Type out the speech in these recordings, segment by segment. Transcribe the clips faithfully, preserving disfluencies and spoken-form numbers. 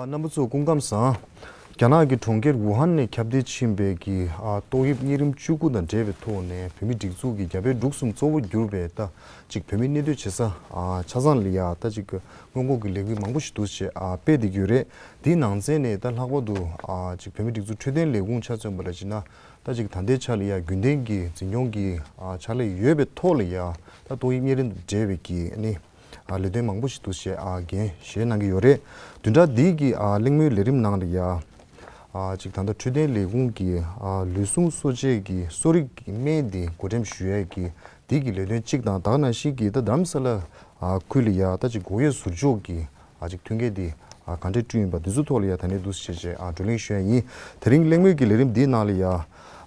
རྣམ་པ་ཚོ་སྐུ་ཁམས་བཟང་། རྒྱ་ནག་གི་གྲོང་ཁྱེར་ཝུ་ཧན་ནས་ཁྱབ་གདལ་ཕྱིན་པའི་གི་ཨ་ཏོག་དབྱིབས་གཉན་རིམས་བཅུ་དགུ་དང་འབྲེལ་བའི་ཐོག་ནས་བོད་མིའི་སྒྲིག་འཛུགས་ཀྱི་རྒྱ་བལ་འབྲུག་གསུམ་གཙོ་བོ་གྱུར་པའི་ད་ཅིག་བོད་མིའི་གནས་སྡོད་བྱེད་ས་ཨ་ཆ་ཚང་ལ་ཡ་ད་ཅིག་སྔོན་འགོག་གི་ལས་འགུལ་མང་པོ་ཞིག་འདུག་བྱས་ཨ་སྤེལ་བསྡད་ཀྱི་ཡོད་རེད། དེའི་ནང་ཚན་ནས་ད་ལྷག་པར་དུ་ཨ་ཅིག་བོད་མིའི་སྒྲིག་འཛུགས་འཕྲོད་བསྟེན་ལས་ཁུངས་ཆ་མཚོན་པ་ལ་བྱས་ན། ད་ཅིག་ད་ལྟའི་ཆ་ལ་ཡ་རྒྱུན་ལྡན་གྱི་འཛིན་སྐྱོང་གི་ཨ་ཕྱག་ལས་ཡོད་པའི་ཐོག་ལ་ཡ་ད་ཏོག་དབྱིབས་གཉན་རིམས་དང་འབྲེལ་བའི་གི་ཨ་ནི་ཨ་ལས་དོན་མང་པོ་ཞིག་འདུག་བྱས་ཨ་འགན་བཞེས་གནང་གི་ཡོད་རེད། བདུན་ཕྲག་འདིའི་གི་ཨ་གླེང་མོལ་ལས་རིམ་ནང་ལ་ཡ་ཨ་ཅིག་ད་ལྟ་འཕྲོད་བསྟེན་ལས་ཁུངས་ཀྱི་ཨ་ལུས་ཟུངས་གསོ་དཔྱད་ཀྱི་གསོ་རིག་གི་སྨན་དེ་བགོ་འགྲེམས་ཞུ་ཡས་ཀྱི་དེ་གི་ལས་དོན་གཅིག་དང་། ད་ག་ནང་བཞིན་གྱི་ད་རྡ་རམ་ས་ལ་ཨ་ཁུལ་ལ་ཡ་ད་ཅིག་སྒོ་དབྱེ་ཟུར་འཇོག་གི་ཨ་ཅིག་མཐུན་རྐྱེན་དེ་ཨ་ག་འདྲས་བསྐྲུན་ཡིན་པ་འདི་ཚོ་ཐོག་ལ་ཡ་ད་ནས་འདུག་སེ་བྱས་བྱས་ཨ་བགྲོ་གླེང་ཞུ་ཡ་ཡིན། དེ་རིང་གླེང་མོལ་གྱི་ལས་རིམ་འདིའི་ནང་ལ་ཡ་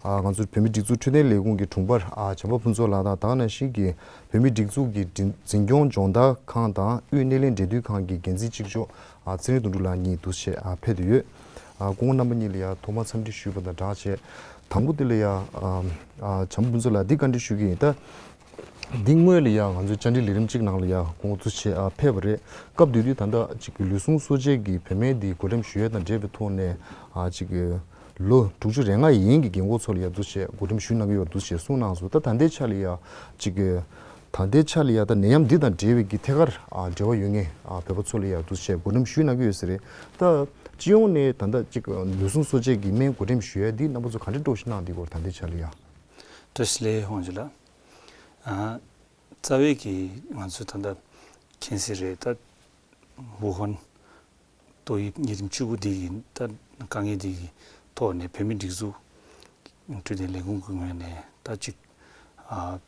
ཨ་ང་ཚོའི་བོད་མིའི་སྒྲིག་འཛུགས་འཕྲོད་བསྟེན་ལས་ཁུངས་ཀྱི་དྲུང་འཕར་ཨ་བྱམས་པ་ཕུན་ཚོགས་ལགས་དང་། ད་ག་ནང་བཞིན་གྱི་བོད་མིའི་སྒྲིག་འཛུགས་ཀྱི་འཛིན་འཛིན་སྐྱོང་སྦྱོང་བརྡར་ཁང་དང་དབུས་སྣེ་ལེན་འབྲེལ་མཐུད་ཁང་གི་འགན་འཛིན་གཅིག་ལྕོགས་ཨ་ཚེ་རིང་དོན་གྲུབ་ལགས་གཉིས་འདུག་སེ་བྱས་ཨ་ཕེབས་བསྡད་ཡོད། ཨ་སྐུ་ངོ་རྣམ་པ་གཉིས་ལ་ཡ་ཐོག་མར་འཚམས་འདྲི་ཞུས་པ་དང་སྦྲགས་བྱས། དང་པོ་དེ་ལ་ཡ་ཨ་ཨ་བྱམས་པ་ཕུན་ཚོགས་ལགས་འདི་བཀའ་འདྲི་ཞུ་གི་ཡིན། ད་འདི་སྔོན་ལ་ཡང་ང་ཚོའི་བཅར་འདྲི་ལས་རིམ་གཅིག་ནང་ལ་ཡང་ཁོང་ཚོ་ཆེད་ཨ་ཕེབས་པ་རེད། སྐབས་དེ་དུས་ད་ལྟ་ཅིག་གི་ལུས་ཟུངས་གསོ་དཔྱད་ཀྱི་བོད་སྨན་འདི་བགོ་འགྲེམས་ཞུ་ཡས་དང་འབྲེལ་བའི་ཐོག་ནས་ཨ་ཅིག་གི་ལོ་དྲུག་ཅུ་རེ་ལྔ་ཡན་གྱི་རྒན་གོག་ཚོ་ལ་ཡང་འདུག་བྱས་བགོ་འགྲེམས་ཞུ་གནང་གི་ཡོད་འདུག་བྱས་གསུངས་གནང་སོང་། ད་ད་ལྟའི་ཆ་ལ་ཡང་ཅིག་གི་ད་ལྟའི་ཆ་ལ་ཡང་ད་ནད་ཡམས་འདི་དང་འབྲེལ་བའི་གི་ཐད་ཀར་ཨ་འབྲེལ་བ་ཡོད་མཁན་ཨ་བོད་པ་ཚོ་ལ་ཡང་འདུག་བྱས་བགོ་འགྲེམས་ཞུ་གནང་གི་ཡོད་ས་རེད། ད་སྤྱི་ཡོངས་ནས་ད་ལྟ་ཅིག་ལུས་ཟུངས་གསོ་དཔྱད་ཀྱི་སྨན་བགོ་འགྲེམས་ཞུ་ཡས་འདི་རྣམ་པ་ཚོ་ག་འདྲ་སྤྲོ་ཞིག་གནང་འདི་སྐོར་ད་ལྟའི་ཆ་ལ་ཡང་། བཀྲ་ཤིས་བདེ་ལེགས་དབང་ཕྱུག་ལགས། ཨ། རྩ་བའི་གི་ང་ཚོས་ད་ལྟ་མཁྱེན་གསལ་རེད། ད་ཝུ་ཧན་ཏོག་དབྱིབས་གཉན་རིམས་བཅུ་དགུ་འདི་གི་ད་དཀའ་ངལ་འདི་གི་ཐོག་ནས་བོད་མིའི་སྒྲིག་འཛུགས་འཕྲོད་བསྟེན་ལས་ཁུངས་ཀྱི་ངོས་ནས་ད་ཅིག་ཨ།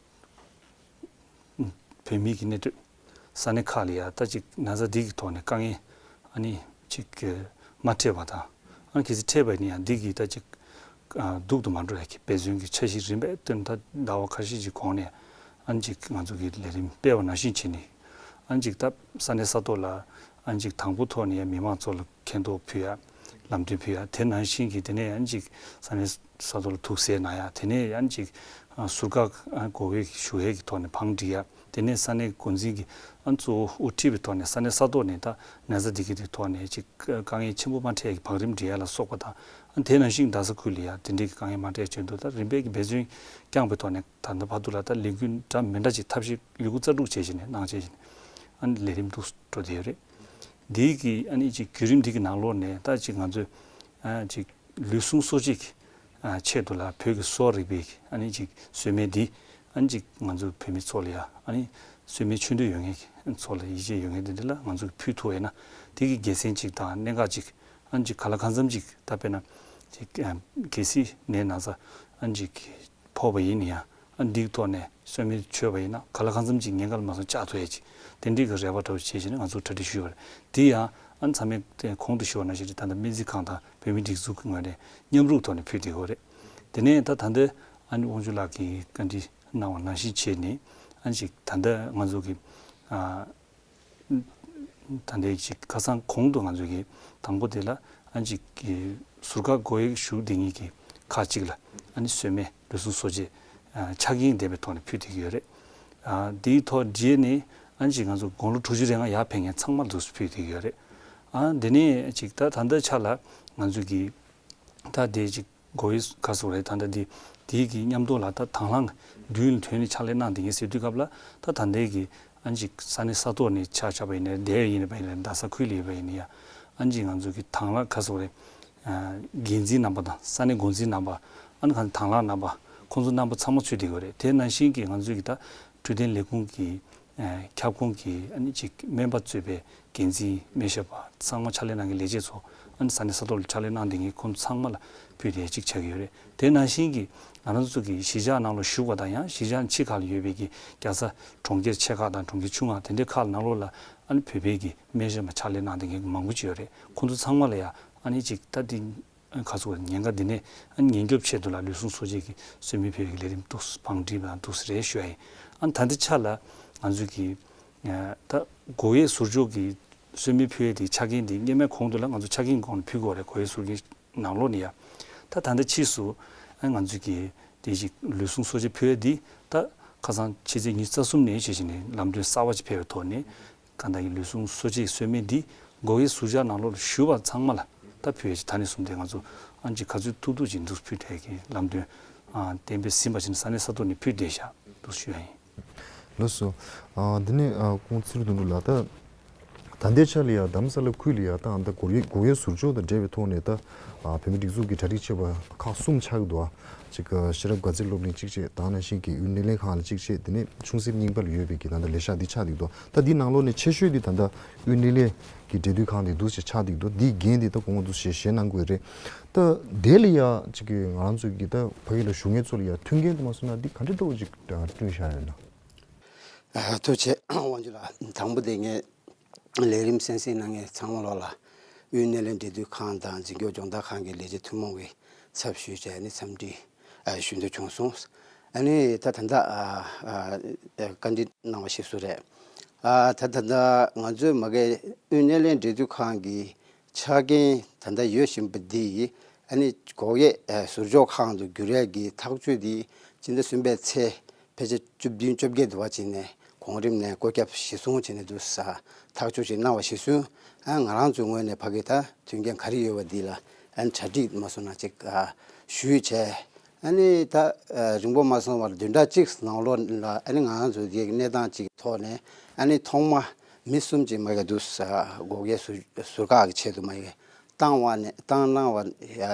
བོད་མིའི་གི་གནས་སྡོད་ས་གནས་ཁག་ལ་ཡ་ད་ཅིག་ན་ཚ་འདི་གི་ཐོག་ནས་དཀའ་ངལ་ཨ་ནི་ཅིག་མ་འཕྲད་པ་དང་། ཨ་ནི་གལ་སྲིད་འཕྲད་པ་ཡིན་ན་ཡང་འདི་གི་ད་ཅིག་ཨ་སྡུག་ཏུ་མ་འགྲོ་ཡ་གི་འབད་བརྩོན་གྱི་འཆར་གཞི་རིམ་པས་བཏོན། ད་ཟླ་བ་ཁ་ཤས་ཀྱི་གོང་ནས་ཨ་ནི་ཅིག་ང་ཚོ་གི་ལས་རིམ་སྤེལ་བ་ནང་བཞིན་བྱས་ནས། ཨ་ནི་ཅིག་ད་ས་གནས་ས་ཐོག་ལ་ཨ་ནི་ཅིག་དང་པོ་ཐོག་ནས་ཡ་མི་མང་ཚོ་ལ་མཁྱེན་རྟོགས་ཕུལ་ཡ། ལམ་སྟོན་ཕུལ་ཡ། དེ་ནང་བཞིན་གྱི་དེ་ནས་ཨ་ནི་ཅིག་ས་གནས་ས་ཐོག་ལ་དུག་སེལ་གནང་ཡ། དེ་ནས་ཨ་ནི་ཅིག་ཟུར་བཀག་ཨ་འགོག་པའི་ཞུ་ཡས་ཀྱི་ཐོག་ནས་བང་སྒྲིག་ཡ། དེ་ནས་ས་གནས་འགོ་འཛིན་གྱི་ཨ་གཙོ་བོ་དབུ་ཁྲིད་པའི་ཐོག་ནས་ས་གནས་ས་ཐོག་ནས་ད་ན་ཚ་འདི་གི་དེ་ཐོག་ནས་ཅིག་དཀའ་ངལ་ཆེན་པོ་མ་འཕྲད་ཡ་གི་བང་རིམ་སྒྲིག་ཡ་ལ་སོགས་པ་དང་། ཨ་དེ་ནང་བཞིན་རྡ་ས་ཁུལ་ལ་ཡ་དེ་འདྲའི་གི་དཀའ་ངལ་མ་འཕྲད་ཆེད་དུ་ད་རིམ་པས་ཀྱི་འབད་བརྩོན་བསྐྱངས་པའི་ཐོག་ནས་ད་ལྟ་བར་དུ་ལ་ད་ལས་འགུལ་འདྲ་མི་འདྲ་ཅིག་ཐབས་ཤེས་ཡོད་རྒུ་རྩལ་སྤྲུགས་བྱས་བྱས་ནས་གནང་བྱས་བྱས་ནས་ཨ་ནི་ལས་རིམ་འདུག་འགྲོ་བསྡད་ཡོད་རེད། འདིའི་གི་ཨ་ནི་ཅིག་བརྒྱུད་རིམ་འདི་གི་ནང་ལོགས་ནས་ད་ཅིག་ང་ཚོས་ཨ་ཅིག་ལུས་ཟུངས་གསོ་བྱེད་ཀྱི་ཨ་ཆེད་དུ་ལ་བོད་ཀྱི་གསོ་བ་རིག་པའི་ཨ་ནི་ཅིག་ཟོལ་མེད་འདི་ཨ་ནི་ཅིག་ང་ཚོ་བོད་མི་ཚོ་ལ་ཡ་ཨ་ནི་ཟོལ་མེད་ཆོས་འདོད་ཡོད་མཁན་གྱི་ཚོ་ལ་ཡིད་ཆེས་ཡོད་མཁན་འདི་འདྲ་ལ་ང་ཚོ་གི་ཕུལ་ཐུབ་ཡོད་ན་དེ་གི་དགེ་མཚན་ཅིག་དང་གནད་འགག་ཅིག་ཨ་ནི་ཅིག་ག་ལ་གང་འཚམ་ཅིག་ད་དཔེར་ན་ཅིག་ཨ་གལ་སྲིད་ནད་ན་ཚ་ཨ་ནི་ཅིག་ཕོག་པ་ཡིན་ན་ཡང་། ཨ་འདིའི་ཐོག་ནས་གསོལ་སྨན་མཆོད་པ་ཡིན་ན་ག་ལ་གང་འཚམ་ཅིག་ཉེན་ཁ་ལ་མ་སོང་བཅག་ཐུབ་ཡས་ཅིག་དེ་འདྲའི་གི་རེ་བ་འདྲ་བོ་བྱས་བྱས་ནས་ང་ཚོ་གྲ་སྒྲིག་ཞུས་པ་རེད། དེ་ཡང་ཨ་ཚང་མས་དེ་གོང་དུ་ཞུས་པ་ནང་བཞིན་ད་ལྟ་སྨན་རྩིས་ཁང་དང་བོད་མིའི་སྒྲིག་འཛུགས་ཀྱི་ངོས་ནས་མཉམ་རུབ་ཐོག་ནས་ཕུལ་བསྡད་ཡོད་རེད། དེ་ནས་ད་ད་ལྟ་ཨ་ནི་དབང་ཕྱུག་ལགས་ཀྱིས་བཀའ་འདྲི་གནང་བ་ནང་བཞིན་བྱས་ནས་ཨ་ཅིག་ད་ལྟ་ང་ཚོ་གི་ཨ། ད་ལྟའི་ཅིག་ཁ་སང་གོང་དུ་ང་ཚོས་ཀྱི་དང་པོ་དེ་ལ་ཨ་ཅིག་གི་ཟུར་བཀག་སྒོ་དབྱེ་ཞུགས་བསྡད་མཁན་གྱི་ཁག་ཅིག་ལ་ཨ་ནི་གསོལ་སྨན་ལུས་ཟུངས་གསོ་དཔྱད་ཨ་ཆ་རྐྱེན་ལྡན་པའི་ཐོག་ནས་ཕུལ་བསྡད་ཀྱི་ཡོད་རེད། ཨ་དེའི་ཐོག་རྗེས་ནས་ཨ་ཅིག་ང་ཚོ་དགུང་ལོ་དྲུག་ཅུ་རེ་ལྔ་ཡར་ཕེབས་མཁན་ཚང་མ་ལ་འདུག་སེ་ཕུལ་བསྡད་ཀྱི་ཡོད་རེད། ཨ་དེ་ནས་ཅིག་ད་ད་ལྟའི་ཆ་ལ་ང་ཚོས་ཀྱི་ད་དེ་ཅིག་སྒོ་དབྱེ་ག་ཟེར་དགོས་རེད། ད་ལྟ་འདི་དེའི་གི་མཉམ་དུ་ལ་ད་དང་བླངས་མདུན་ལ་ཐོན་ནས་ཕྱག་ལས་གནང་བསྡད་མཁན་ཟེར་དུས་སྐབས་ལ་ད་ད་ལྟའི་གི་ཨ་ཅིག་ས་གནས་ས་ཐོག་ནས་ཆ་བཞག་པ་ཡིན་ན་འདིར་ཡིན་པ་ཡིན་ན་རྡ་ས་ཁུལ་ལ་ཡོད་པ་ཡིན་ན་ཡང་ཨ་ཅིག་ང་ཚོ་གི་དང་བླངས་ག་ཟེར་དགོས་རེད། འགན་འཛིན་རྣམ་པ་དང་ས་གནས་འགོ་འཛིན་རྣམ་པ་ཨ་ནི་གང་དང་བླངས་རྣམ་པ་ཁོང་ཚོ་རྣམ་པ་ཚང་མ་ཚུད་བསྡད་ཡོད་རེད། དེ་ནང་བཞིན་གྱི་ང་ཚོ་གི་ད་འཕྲོད་བསྟེན་ལས་ཁུངས་ཀྱི་ཨ་ཁྱབ་ཁོངས་ཀྱི་ཨ་ནི་ཅིག་སྨན་པ་གཙོས་པའི་འགན་འཛིན་སྨན་ཞབས་པ་ཚང་མ་ཕྱག་ལས་གནང་མཁན་ལས་བྱེད་ཚོ་ཨ་ནི་ས་གནས་ས་ཐོག་ལ་ཕྱག་ལས་གནང་བསྡད་མཁན་ཁོང་ཚོ་ཚང་མ་ལ་ཕུལ་བསྡད་ཅིག་ཆགས་ཀྱི་ཡོད་རེད། དེ་ནང་བཞིན་གྱི་ང་རང་ཚོ་གི་གཞིས་ཆགས་ནང་ལ་བཞུགས་པ་དང་ཡང་གཞིས་ཆགས་ཕྱི་ཁག་ལ་ཡོད་པའི་གི་རྒྱལ་ས་གྲོང་ཁྱེར་ཆེ་ཁག་དང་གྲོང་ཁྱེར་ཆུང་ཁག་དེ་འདྲའི་ཁག་ནང་ལོགས་ལ་ཨ་ནི་བོད་པའི་གི་སྨན་ཞབས་པ་ཕྱག་ལས་གནང་བསྡད་མཁན་མང་པོ་ཅིག་ཡོད་རེད། ཁོང་ཚོ་ཚང་མ་ལ་ཡང་ཨ་ནི་ཅིག་ད་འདི་ཁ་ཚུགས་ཉེན་ཁ་འདི་ནས་ཉེན་སྐྱོབ་ཆེད་དུ་ལ་ལུས་ཟུངས་གསོ་དཔྱད་ཀྱི་གསོལ་སྨན་ཕུལ་བའི་ལས་རིམ་འདུག་བང་སྒྲིག་དང་འདུག་རེད་ཞུ་ཡ་ཡིན། ཨ་ད་ལྟའི་ཆ་ལ་ང་ཚོས་ཀྱི་ད་སྒོ་དབྱེ་ཟུར་འཇོག་གི་གསོལ་སྨན་ཕུལ་བའི་དེ་ཆ་རྐྱེན་དེ་སྔོན་མའི་གོང་དུ་ལ་ང་ཚོ་ཆ་རྐྱེན་གོང་ནས་ཕུལ་དགོས་རེད། སྒོ་དབྱེ་ཟུར་གྱི་ནང་ལོགས་ནས་ཡ་ད་ད་ལྟ་ཕྱིས་སུ་ཨ་ང་ཚོས་ཀྱི་དེ་ཞིག་ལུས་ཟུངས་གསོ་དཔྱད་ཕུལ་བའི་དེ་ད་ཁ་སང་ཕྱི་ཚེས་ཉི་ཤུ་རྩ་གསུམ་ནས་བྱས་བྱས་ནས་ལམ་སྟོན་གསར་བ་ཅིག་ཕེབས་པའི་ཐོག་ནས། གང་ལྟར་གྱི་ལུས་ཟུངས་གསོ་དཔྱད་གསོལ་སྨན་འདི་ སྒོ་དབྱེ་ཟུར་བཞག་ནང་ལོགས་ལ་ཞུགས་པ་ཚང་མ་ལ་ད་ཕུལ་ཡས་ཅིག་ད་ནས་བཟུང་སྟེ་ང་ཚོ་ཨ་ནི་ཅིག་ག་ཚོད་ཐུབ་ཐུབ་ཅིག་འདུག་ཕུལ་བསྡད་ཀྱི་ལམ་སྟོན་ཨ་གཏན་འབེབས་ཟིན་པ་བཞིན་ས་གནས་ས་ཐོག་ནས་ཕུལ་བསྡད་བཞག་འདུག་ཞུ་ཡ་ཡིན། ལགས་སོ། ཨ་འདི་ནས་ཨ་ཁོང་ཚེ་རིང་དོན་གྲུབ་ལགས། ད་ད་ལྟའི་ཆ་ལ་ཡ་རྡ་རམ་ས་ལ་ཁུལ་ལ་ཡ་ད་ཨ་ད་སྒོ་དབྱེ་སྒོ་དབྱེ་ཟུར་འཇོག་དང་འབྲེལ་བའི་ཐོག་ནས་ད་ཨ་བོད་མིའི་སྒྲིག་འཛུགས་ཀྱི་གྲ་སྒྲིག་བྱས་པ་ཁག་གསུམ་ཆགས་ཀྱི་འདུག་ཨ་གཅིག་ཤེས་རབ་དགའ་ཚལ་སློབ་གླིང་གཅིག་བྱས། ད་ནང་བཞིན་གྱི་དབུས་སྣེ་ལེན་ཁང་ལ་གཅིག་བྱས། དེ་ནས་ཆུང་སྲིབ་རྙིང་པ་ལ་ཡོད་པའི་གི་ད་ལྟ་ལས་ཤག་འདི་ཆགས་ཀྱི་འདུག་ད་འདི་ནང་ལོགས་ནས་ཆེ་ཤོས་འདི་ད་ལྟ་དབུས་སྣེ་ལེན་གྱི་འབྲེལ་མཐུད་ཁང་འདི་འདུག་ཅེས་ཆགས་འདུག་འདུག་འདིའི་འགན་འདི་ད་དགོངས་པ་འདུག་ཞེས་ཞེས་གནང་དགོས་རེད། ད་དེ་ལ་ཡ་གཅིག་གི་ང་རང་ཚོ་གི་ད་ཕ་གི་ལ་བཞུགས་མཁན་ཚོ་ལ་ཡ་མཐུན་རྐྱེན་དུ་མ་སོང་ན་འདི་ག་འདྲ་འདྲ་བོ་ཅིག་བསྐྲུན་བཞག་ཡོད་ན། ཐུགས་རྗེ་ཆེ་དབང་ཕྱུག་ལགས། དང་པོ་དེ་ངས་ལས་རིམ་གསན་གཟིགས་གནང་མཁན་ཚང་མ་ལོག་ལ་དབུས་སྣེ་ལེན་འབྲེལ་མཐུད་ཁང་དང་འཛིན་སྐྱོང་སྦྱོང་བརྡར་ཁང་གི་ལས་བྱེད་ཐུན་མོང་གི་ཚབ་ཞུས་བྱས་ནས་འཚམས་འདྲི་ཞུ་འདོད་བྱུང་སོང་། ཨ་ནི་ད་ད་ལྟ་བཀའ་འདྲི་གནང་བ་ཞིག་སུ་རེད། ད་ད་ལྟ་ང་ཚོའི་མ་གི་དབུས་སྣེ་ལེན་འབྲེལ་མཐུད་ཁང་གི་ཆ་རྐྱེན་ད་ལྟ་ཡོད་བཞིན་པ་འདི་ཨ་ནི་སྒོ་དབྱེ་ཟུར་འཇོག་ཁང་དུ་འགྱུར་ཡས་ཀྱི་ཐག་གཅོད་འདི་སྤྱི་ཟླ་གསུམ་པའི་ཚེས་ཕལ་ཆེར་བཅུ་བདུན་བཅོ་བརྒྱད་དུ་བ་ཅིག་ནས་གོང་རིམ་ནས་བཀོད་ཁྱབ་གཞིར་བཟུང་བྱས་ནས་འདུག་ས་ཐག་གཅོད་ཅིག་གནང་བ་གཞིར་བཟུང་ཨ་ང་རང་ཚོའི་ངོས་ནས་ཕ་གི་ད་མཐུན་རྐྱེན་ག་རེ་ཡོད་པ་འདི་ལ་ཨ་ནི་གྲ་སྒྲིག་མ་སོང་ན་ཅིག་ཨ་ཞུས་བྱས། ཨ་ནི་ད་ཨ་རིང་པོ་མ་སོང་བར་བདུན་ཕྲག་གཅིག་ནང་ལོགས་ལ་ཨ་ནི་ང་རང་ཚོའི་འདི་གནས་སྟངས་ཅིག་ཐོག་ནས་ཨ་ནི་ཐོག་མ་མི་གསུམ་ཅིག་མ་གི་འདུག་ས་སྒོ་དབྱེ་ཟུར་ཟུར་བཀག་གི་ཆེད་དུ་མ་གི་བཏང་བ་ནས་བཏང་གནང་བ་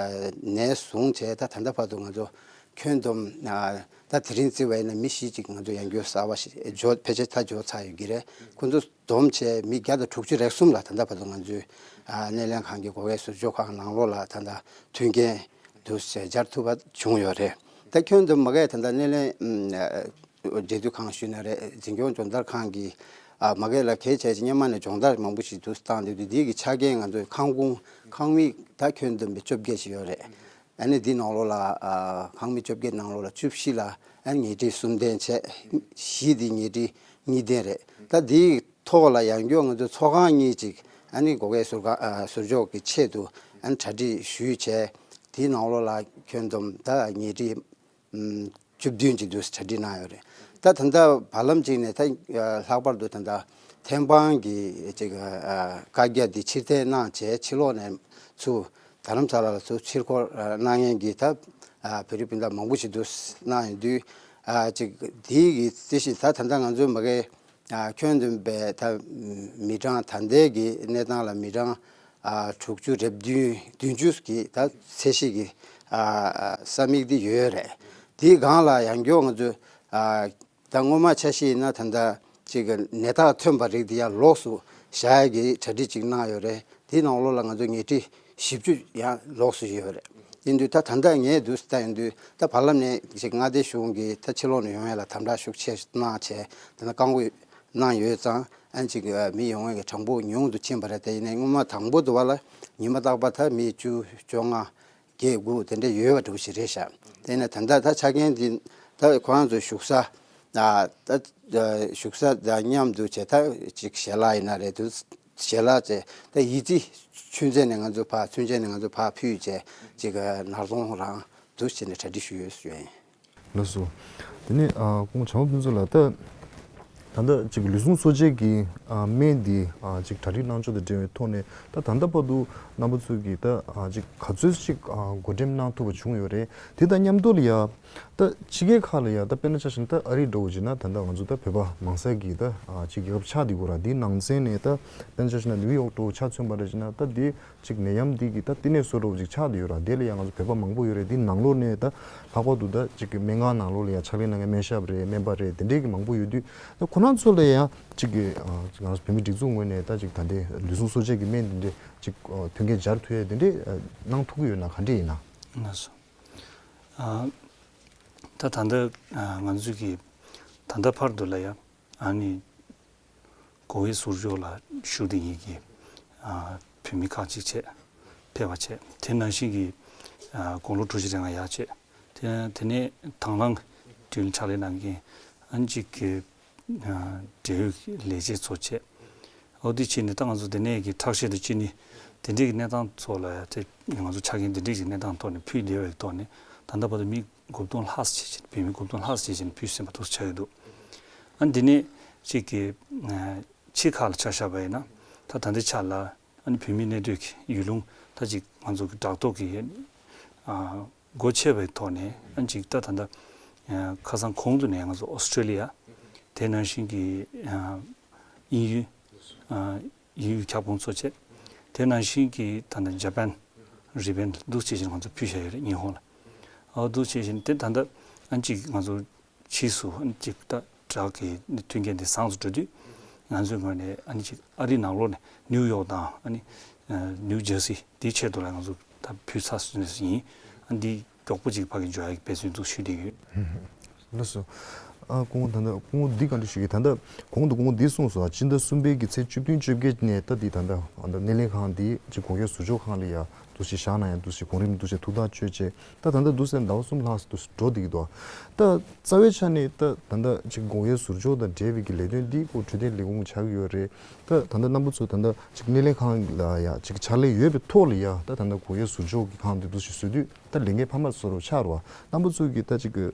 ནས་བཟུང་བྱས་ད་ད་ལྟ་བར་དུ་ང་ཚོ་ཁྱོན་བསྡོམས་ད་དེ་རིང་བརྩི་བ་ཡིན་ན་མི་བཞི་ཅིག་ང་ཚོ་ཡང་སྐྱར་གསར་པ་ཞིག་འཇོག་ཕལ་ཆེར་ད་འཇོག་ཚར་ཡོད་ཀྱི་རེད། ཁོ་ཚོ་བསྡོམས་བྱས་མི་བརྒྱ་དང་དྲུག་ཅུ་རེ་གསུམ་ལ་ད་ལྟ་བར་དུ་ང་ཚོའི་སྣེ་ལེན་ཁང་གི་སྒོ་དབྱེ་ཟུར་འཇོག་ཁང་ནང་ལོགས་ལ་ད་ལྟ་མཐུན་རྐྱེན་དུ་སྦྱར་ཐུབ་པ་བྱུང་ཡོད་རེད། ད་ཁྱོན་བསྡོམས་མ་གི་ད་ལྟ་སྣེ་ལེན་འབྲེལ་མཐུད་ཁང་ཞུས་ན་རེད། འཛིན་སྐྱོང་སྦྱོང་བརྡར་ཁང་གི་ཨ་མ་གི་ལ་གལ་ཆེ་ཆེ་སྔོན་མ་ནས་སྦྱོང་བརྡར་མང་པོ་ཞིག་འདུག་བཏང་འདུག་འདི་གི་ཆ་རྐྱེན་ང་ཚོའི་ཁང་ཁུངས་ཁང་མིག་ད་ཁྱོན་བསྡོམས་པའི་བཅོ་བརྒྱད་ཞིག་ཡོད་རེད། ཨ་ནི་འདི་ནང་ལོགས་ལ་ཨ་ཁང་མིག་བཅོ་བརྒྱད་ནང་ལོགས་ལ་བཅུ་བཞི་ལ་ཨ་ནི་ཉལ་ཁྲི་གསུམ་ལྡན་བྱས། བཞི་འདི་ཉལ་ཁྲི་གཉིས་ལྡན་རེད། ད་འདིའི་ཐོག་ལ་ཡང་སྐྱར་ང་ཚོ་ཚོགས་ཁང་གཉིས་ཅིག་ཨ་ནི་སྒོ་དབྱེ་ཟུར་ཁང་ཨ་ཟུར་འཇོག་གི་ཆེད་དུ་ཨ་ནི་གྲ་སྒྲིག་ཞུས་བྱས། དེའི་ནང་ལོགས་ལ་ཁྱོན་བསྡོམས་ད་ཉལ་ཁྲི་ཨམ་བཅུ་བདུན་ཅིག་འདུག་གྲ་སྒྲིག་གནང་ཡོད་རེད། ད་ད་ལྟ་བར་ལམ་ཅིག་ནས་ད་ལྷག་པར་དུ་ད་ལྟ་ཐེམ་སྤང་གི་ཅིག་བཀའ་རྒྱ་འདི་ཕྱིར་འཐེན་གནང་བྱས་ཕྱི་ལོགས་ནས་ཚུར་རྡ་རམ་ས་ལ་ལ་ཚུར་ཕྱིར་འཁོར་གནང་མཁན་གྱི་ད་བོད་རིགས་སྤུན་ཟླ་མང་པོ་ཞིག་འདུག་གནང་ཡོང་དུས་ཅིག་འདི་གི་རྩིས་གཞི་ད་ད་ལྟ་ང་ཚོའི་མ་གི་ཁྱོན་བསྡོམས་པའི་ད་མི་གྲངས་ད་ལྟའི་གི་གནས་སྟངས་ལ་མི་གྲངས་ཨ་དྲུག་ཅུ་རེ་བདུན་བདུན་ཅུ་གི་ད་ཚད་གཞི་གི་ཨ་ས་མིག་འདི་ཡོད་རེད། དེའི་སྒང་ལ་ཡང་སྐྱར་ང་ཚོས་ཨ་ད་སྔོན་མ་ཆ་ཤས་ཡིན་ན་ད་ལྟ་ཅིག་གི་ནད་རྟགས་ཐོན་པ་རིགས་འདི་ཡང་ལོགས་སུ་བཞག་ཡ་གི་གྲ་སྒྲིག་ཅིག་གནང་ཡོད་རེད། དེའི་ནང་ལོགས་ལ་ང་ཚོ་ཉལ་ཁྲི་བཞི་བཅུ་ཡང་ལོགས་སུ་ཡོད་རེད། ཡིན་དུས་ད་ད་ལྟ་ངས་འདུག་ལྟ་ཡིན་དུས་ད་བར་ལམ་ནས་ཅིག་མངའ་སྡེ་གཞུང་གིས་ད་ཕྱི་ལོགས་ནས་ཡོང་ཡ་ལ་དམ་དྲག་ཤུགས་ཆེ་གནང་བྱས་ད་ལྟ་བཀག་འགོག་གནང་ཡོད་ཙང་ཨ་ཅིག་མི་ཡོང་བའི་གྲངས་འབོར་ཉུང་དུ་ཕྱིན་པ་རེད། དེ་ཡིན་ནའི་སྔོན་མ་དང་པོ་དུ་བ་ལ་ཉི་མ་རྟག་པར་ད་མི་བཅུ་བཅོ་ལྔ་བརྒྱད་དགུ་དེ་འདྲ་ཡོད་པ་འདྲ་བོ་ཞིག་རེད་ཤག་དེ་ནས་ད་ལྟ་ད་ཆ་རྐྱེན་འདི་ད་ཁོ་རང་ཚོའི་བཞུགས་ས་ད་བཞུགས་ས་དང་མཉམ་དུ་བྱས་ད་ཅིག་ཞལ་ལག་ཡིན་ན་རེད་འདུག་ཞལ་ལག་བྱས་ད་ཡི་ཙི་ཆུ་ཚན་ནས་ང་ཚོ་ཕར་ཚུན་ཆད་ནས་ང་ཚོ་ཕར་ཕུད་བྱས་ཅིག་ནར་སོང་རང་འདུག་བྱས་ནས་གྲ་སྒྲིག་ཞུས་ཡོད་ཞུ་ཡ་ཡིན། ལགས་སོ། དེ་ནས་ཨ་ཁོང་བྱམས་པ་ཕུན་ཚོགས་ལགས། ད་ད་ལྟ་ཅིག་ལུས་ཟུངས་གསོ་དཔྱད་ཀྱི་ཨ་སྨན་འདི་ཨ་ཅིག་གྲ་སྒྲིག་གནང་ཕྱོགས་དང་འབྲེལ་བའི་ཐོག་ནས་ད་ད་ལྟ་བར་དུ་རྣམ་པ་ཚོས་ཀྱིས་ད་ཨ་ཅིག་ག་ཚོད་ཅིག་ཨ་བགོ་འགྲེམས་གནང་ཐུབ་པ་བྱུང་ཡོད་རེད། དེ་དང་མཉམ་དུ་ལ་ཡ་ད་ཕྱི་རྒྱལ་ཁག་ལ་ཡ་ད་དཔེར་ན་ཆ་བཞག་ན་ད་ཨ་རི་འདྲ་བོ་བྱས་ན་ད་ལྟ་ང་ཚོ་ད་བོད་པ་མང་ས་གི་ད་ཨ་ཅིག་རྒྱལ་ཁབ་ཆགས་བསྡད་ཡོད་ར། འདིའི་ནང་ཚན་ནས་ད་དཔེར་ན་ཆ་བཞག་ན་ནིའུ་ཡོག་འདྲ་བོ་ཆ་མཚོན་པ་རེད་བྱས་ན་ད་འདི། ཅིག་ནད་ཡམས་འདི་གི་ད་བསྟི་གནས་སོ་འདྲ་བོ་ཅིག་ཆགས་བསྡད་ཡོད་ར། དེ་ལ་ཡང་ང་ཚོ་བོད་པ་མང་པོ་ཡོད་རེད། འདི་ནང་ལོགས་ནས་ད་ལྷག་པར་དུ་ད་ཅིག་གི་སྨན་ཁང་ནང་ལོགས་ལ་ཡང་ཕྱག་ལས་གནང་མཁན་སྨན་ཞབས་རེད། སྨན་པ་རེད། དེ་འདྲས་ཀྱི་མང་པོ་ཡོད་དུས་ད་ཁོ་རང་ཚོ་ལ་ཡང་ཅིག་གི་ང་ཚོ་བོད་མི་སྒྲིག་འཛུགས་ངོས་ནས་ད་ཅིག་ད་ལྟའི་ལུས་ཟུངས་གསོ་དཔྱད་ཀྱི་སྨན་འདི་འདྲས་ཅིག་མཐུན་རྐྱེན་སྦྱར་ཐུབ་ཡས་དེ་འདྲས་གནང་ཐུབ་ཀྱི་ཡོད་ན་ག་འདྲས་ཡིན་ན། ལགས་སོ། ད་ད་ལྟ་ང་ཚོ་གི་ད་ལྟ་བར་དུ་ལ་ཡང་ཨ་ནི། སྒོ་དབྱེ་ཟུར་འཇོག་ལ་ཞུགས་བསྡད་མཁན་གྱི་ཨ་བོད་མི་ཁག་ཅིག་བྱས། ཕེབས་པ་བྱས། དེ་ནང་བཞིན་གྱི་ཨ་དགུང་ལོ་དྲུག་ཅུ་རེ་ལྔ་ཡར་བྱས། དེ་དེ་ནས་དང་བླངས་དུས་ལ་ཕྱག་ལས་གནང་མཁན་ཨ་ནི་གཅིག་གི་ཨ་འབྲེལ་ཡོད་ལས་བྱེད་ཚོ་བྱས། འོ་དེ་བྱས་ནས་ད་ང་ཚོ་དེ་ནས་ཀྱི་ཁྲག་ཤེད་དང་གཅིན་སྙི་དེ་འདྲས་ཀྱི་གནས་སྟངས་ཚོ་ལ་ཡང་དེ་ང་ཚོ་ཆ་རྐྱེན་དེ་འདྲས་ཀྱི་གནས་སྟངས་ཐོག་ནས་ཕུལ་བསྡད་པའི་ཐོག་ནས་ད་ལྟ་བར་དུ་མི་དགུ་སྟོང་ལྷག་ཙམ་བྱས་བྱས་ནས་བོད་མི་དགུ་སྟོང་ལྷག་ཙམ་བྱས་བྱས་ནས་ཕུལ་ཟིན་པ་འདུག་ཆགས་ཡོད་འདུག་ཨ་འདི་ནས་གཅིག་གི་ཨ་ཕྱི་ཁག་ལ་ཆ་བཞག་པ་ཡིན་ན་ད་ད་ལྟའི་ཆ་ལ་ ཨ་ནི་བོད་མིའི་གནས་སྡོད་ཀྱི་ཡུལ་ལུང་ད་ཅིག་ང་ཚོ་གི་སྦྲག་ཐོག་གི་ཨ་སྒོ་ཕྱེ་བའི་ཐོག་ནས་ཨ་ནི་ཅིག་ད་ད་ལྟ་ཁ་སང་གོང་དུ་ནས་ང་ཚོ་ཨོ་སི་ཀྲོ་ལི་ཡ། དེ་ནང་བཞིན་གྱི་ཨ་དབྱིན་ཡུལ། ཨ་དབྱིན་ཡུལ་ཁྱབ་ཁོངས་གཙོ་བྱས། དེ་ནང་བཞིན་གྱི་ད་ལྟ་ཇ་པན། རི་པན་འདུག་བྱེད་བཞིན་ང་ཚོ་ཕུལ་བཞག་ཡོད་རེད། ཉི་ཧོང་ལ། ཨ་འདུག་བྱེད་བཞིན་དེ་ད་ལྟ་ཨ་ནི་ཅིག་ང་ཚོ་ཕྱིས་སུ་ཨ་ནི་ཅིག་ད་སྦྲག་གི་མཐུན་རྐྱེན་དེ་བཟང་དུ་འགྲོ་དུས། ང་ཚོའི་ངོས་ནས་ཨ་ནི་ཅིག་ཨ་རི་ནང་ལོགས་ནས་ནིའུ་ཡོག་དང་ཨ་ནི་ནིའུ་ཇར་སི་དེའི་ཆེད་དུ་ལ་ང་ཚོ་ད་ཕུལ་ཚར་ཟིན་ཡིན། ཨ་ནི་འདི་མགྱོགས་པོ་ཅིག་ཕ་གི་འབྱོར་ཡག་གི་འབད་བརྩོན་འདུག་ཞུས་བསྡད་ཡོད། ལགས་སོ། ཨ་སྐུ་ངོ་ད་ལྟ་སྐུ་ངོ་འདི་གང་འདྲ་ཞུ་གི། ད་ལྟ་གོང་དུ་སྐུ་ངོ་འདི་གསུངས་སོང་། སྤྱི་ཟླ་གསུམ་པའི་གི་ཚེས་བཅུ་བདུན་བཅོ་བརྒྱད་ནས་ད་འདི་ད་ལྟ་ཨ་ད་སྣེ་ལེན་ཁང་འདི་ཅིག་སྒོ་ཁའི་ཟུར་འཇོག་ཁང་ལ་ཡ་འདུག་སེ་བཞག་གནང་ཡ་འདུག་སེ་གོང་རིམ་འདུག་སེ་ཐུགས་ཐག་ཆོད་བྱས། ད་ད་ལྟ་འདུག་སེ་ཟླ་བ་གསུམ་ལྷག་འདུག་སེ་འགྲོ་བསྡད་ཀྱི་འདུག་ད་རྩ་བའི་ཆ་ནས་ད་ད་ལྟ་ཅིག་སྒོ་ཁའི་ཟུར་འཇོག་དང་འབྲེལ་བའི་གི་ལས་དོན་འདི་ཁོ་འཕྲོད་བསྟེན་ལས་ཁུངས་ཆགས་ཀྱི་ཡོད་རེད། ད་ད་ལྟ་རྣམ་པ་ཚོ་ད་ལྟ་ཅིག་སྣེ་ལེན་ཁང་ལ་ཡ་ཅིག་ཕྱག་ལས་ཡོད་པའི་ཐོག་ལ་ཡ་ད་ད་ལྟ་སྒོ་ཁའི་ཟུར་འཇོག་གི་ཁང་འདི་འདུག་སེ་བཟོ་དུས། ད་ལས་འགན་འཕར་མ་བཟོ་འདྲ་ཆགས་རེད་བ། རྣམ་པ་ཚོས་ཀྱིས་ད་ཅིག་གི་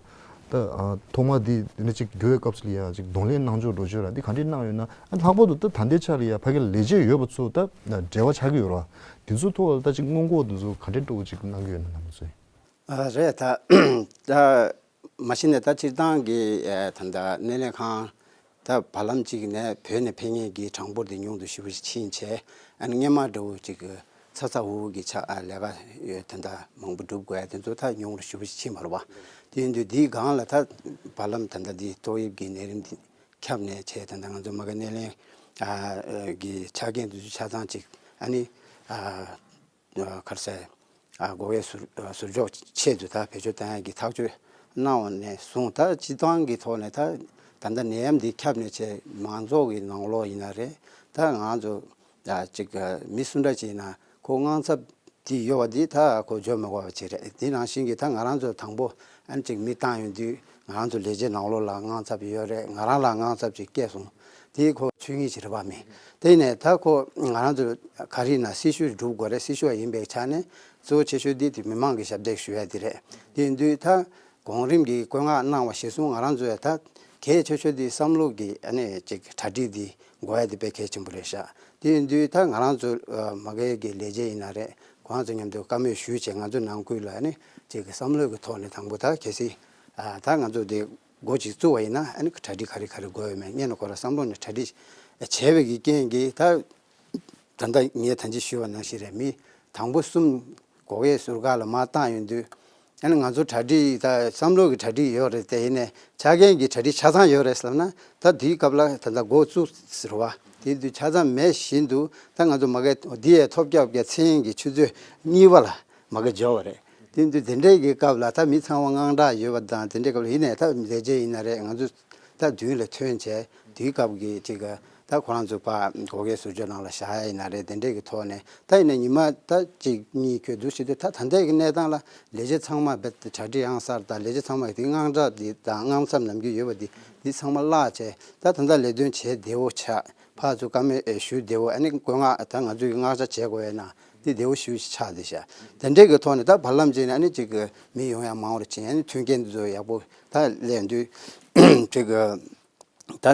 ད་ཨ་ཐོག་མ་འདི་འདི་འདྲ་ཅིག་འགྱུར་བའི་སྐབས་སུ་ལ་ཡ་ཅིག་གདོང་ལེན་གནང་ཕྱོགས་འགྲོ་ཕྱོགས་ར་འདི་ག་འདྲས་གནང་ཡོད་ན། ཨ་ལྷག་པར་དུ་ད་ད་ལྟའི་ཆ་ལ་ཡ་ཕ་གི་ལས་བྱེད་ཡོད་པ་ཚོ་ད་འབྲེལ་བ་ཆགས་ཀྱི་ཡོད་རེད་བ། འདི་ཚོའི་ཐོག་ལ་ད་ཅིག་སྔོན་འགོག་འདི་ཚོ་ག་འདྲས་འདྲ་བོ་ཅིག་གནང་གི་ཡོད་ན། རྣམ་པ་ཚོས། ཨ་རེད། ད་ད་མ་གཞི་ནས་ད་སྤྱིར་བཏང་གི་ཨ་ད་ད་སྣེ་ལེན་ཁང་ད་བར་ལམ་གཅིག་ནས་བོད་ནས་ཕེབས་མཁན་གྱི་གྲངས་འབོར་དེ་ཉུང་དུ་ཞེ་པོ་ཞིག་ཕྱིན་བྱས། ཨ་ནི་སྔོན་མ་འདྲ་བོ་ཅིག་གི་ཚ་ཚ་འུར་འུར་གྱི་ཆ་ཨ་ལས་ཀ་ཡོད་ད་ད་མང་པོ་སྒྲུབ་དགོས་ཡ་དེ་ཚོ་ད་ཉུང་རུ་ཞེ་པོ་ཞིག་ཕྱིན་པ་རེད་བ། དེ་ཡིན་དུས་འདིའི་སྒང་ལ་ད་བར་ལམ་ད་ད་འདི་ཏོག་དབྱིབས་ཀྱི་ནད་རིམས་འདི་ཁྱབ་ནས་བྱས། ད་ད་ང་ཚོ་མ་གི་སྣེ་ལེན་ཨ་གི་ཆ་རྐྱེན་དེ་ཚོ་ཆ་ཚང་ཅིག་ཨ་ནི་ཨ། ག་རེ་ཟེར། ཨ་སྒོ་ཁའི་ཟུར་ཨ་ཟུར་འཇོག་ཆེད་དུ་ད་བེད་སྤྱོད་བཏང་ཡག་གི་ཐག་གཅོད་གནང་བ་ནས་བཟུང་། ད་སྤྱི་བཏང་གི་ཐོག་ནས་ད་ད་ལྟ་ནད་ཡམས་འདི་ཁྱབ་ནས་བྱས་མང་ཚོགས་ཀྱི་ནང་ལོགས་ཡིན་ན་རེད། ད་ང་ཚོ་ཨ་ཅིག་ཨ་མི་སུ་འདྲ་ཅིག་ཡིན་ན་ཁོ་དངངས་འཚབ་འདི་ཡོད་པ་འདི་ད་ཁོ་བརྗོད་མི་དགོས་པ་ཅིག་རེད། དེ་ནང་བཞིན་གྱི་ད་ང་རང་ཚོ་དང་པོ་ཨ་ནི་ཅིག་མི་བཏང་ཡོང་དུས་ང་རང་ཚོ་ལས་བྱེད་ནང་ལོགས་ལ་དངངས་འཚབ་ཡོད་རེད། ང་རང་ལ་དངངས་འཚབ་ཅིག་སྐྱེས་སོང་། དེ་ཁོ་ཆོས་ཉིད་ཅིག་རེད་པ་མི། དེ་ནས་ད་ཁོ་ང་རང་ཚོ་ག་རེ་ཡིན་ན་སྲི་ཞུ་སྒྲུབ་དགོས་རེད། སྲི་ཞུ་བ་ཡིན་པའི་ཆ་ནས་གཙོ་བོ་ཆེ་ཤོས་འདི་དེ་མི་མང་གི་ཞབས་འདེགས་ཞུ་ཡ་དེ་རེད། དེ་ཡིན་དུས་ད་གོང་རིམ་གྱིས་བཀོད་མངགས་གནང་བ་གཞིར་བཟུང་ང་རང་ཚོ་ཡ་ད་གལ་ཆེ་ཤོས་དེ་བསམ་བློ་གི་ཨ་ནི་ཅིག་གྲ་སྒྲིག་འདི་དགོས་ཡ་དེ་དཔེ་གལ་ཆེན་པོ་རེད་ཤག་དེ་ཡིན་དུས་ད་ང་རང་ཚོ་མ་གི་གི་ལས་བྱེད་ཡིན་ན་རེད། ཁོང་ཚོ་མཉམ་དུ་བཀའ་མོལ་ཞུས་བྱས་ང་ཚོ་ནང་ཁུལ་ལ་ཨ་ནི་ཅིག་བསམ་བློ་གི་ཐོག་ནས་དང་པོ་ད་གལ་སྲིད་ད་ང་ཚོ་དེ་འགོ་ཅིག་བཙུགས་པ་ཡིན་ན་ཨ་ནི་གྲ་སྒྲིག་ག་རེ་ག་རེ་དགོས་ཡོད་མེད་སྔོན་ནས་ཁོ་རང་བསམ་བློ་ནས་གྲ་སྒྲིག་བྱས་པའི་གི་རྐྱེན་གྱིས་ད་ད་ལྟ་ངས་ད་ཅི་ཞུས་པ་ནང་བཞིན་རེད། མི་དང་པོ་གསུམ་སྒོ་ཁའི་ཟུར་ཁ་ལ་མར་བཏང་ཡོང་དུས་ཨ་ནི་ང་ཚོ་གྲ་སྒྲིག་ད་བསམ་བློ་གི་གྲ་སྒྲིག་ཡོད་རེད། དེ་ཡིན་ནའི་ཆ་རྐྱེན་གྱི་གྲ་སྒྲིག་ཆ་ཚང་ཡོད་རེད་ཟེར་ན་ད་དེའི་སྐབས་ལ་ད་ལྟ་འགོ་བཙུགས་ཟེར་བ་དེ་དུས་ཆ་ཚང་མེད་བཞིན་དུ་ད་ང་ཚོ་མ་གི་འདི་ཡའི་ཐོལ་རྒྱག་གི་མཚན་གྱི་ཆུ་ཚོད་གཉིས་པ་ལ་མ་གི་འབྱོར་བ་རེད། དེ་འདུག་དེ་འདྲའི་གི་སྐབས་ལ་ད་མི་ཚང་མ་དངངས་སྐྲག་ཡོད་པ་དང་དེ་འདྲའི་སྐབས་ལ་ཡིན་ནའི་ད་ལས་བྱེད་ཡིན་ན་རེད། ང་ཚོ་ད་མདུན་ལ་ཐོན་བྱས་དེའི་སྐབས་ཀྱི་ཅིག་ད་ཁོ་རང་ཚོ་ཕར་སྒོ་ཁའི་ཟུར་འཇོག་ནང་ལ་བཞག་ཡ་ཡིན་ན་རེད། དེ་འདྲའི་གི་ཐོག་ནས་ད་ཡིན་ནའི་ཉི་མ་ད་གཅིག་གཉིས་ཁྱོད་འདུག་བྱེད་དུས་ད་ད་ལྟའི་གི་གནས་སྟངས་ལ་ལས་བྱེད་ཚང་མ་རྦད་དེ་གྲ་སྒྲིག་ཡང་གསར་དང་ལས་བྱེད་ཚང་མ་གི་དེ་དངངས་སྐྲག་འདི་དང་དངངས་འཚབ་ནམ་རྒྱུན་ཡོད་པ་འདི་འདི་ཚང་མ་བརླག་བྱས་ད་ད་ལྟ་ལས་དོན་བྱེད་བདེ་བོ་ཆགས། ཕར་ཚུར་བཀའ་མོལ་ཨེ་ཞུ་བདེ་བོ་ཨ་ནི་བཀོད་མངགས་ད་ང་ཚོས་ཀྱི་མངགས་ཆ་བྱེད་དགོས་ཡོད་ན་འདི་བདེ་བོ་ཞེ་པོ་ཞིག་ཆགས་བསྡད་ཤག་དེ་འདྲའི་གི་ཐོག་ནས་ད་བར་ལམ་ཅིག་ནས་ཨ་ནི་ཅིག་གི་མི་ཡོང་ཡ་མང་བོ་ཕྱིན། ཨ་ནི་མཐུན་རྐྱེན་འདི་ཚོ་ཡག་པོ་ད་སླེབས་དུས་ཅིག་གི་ད་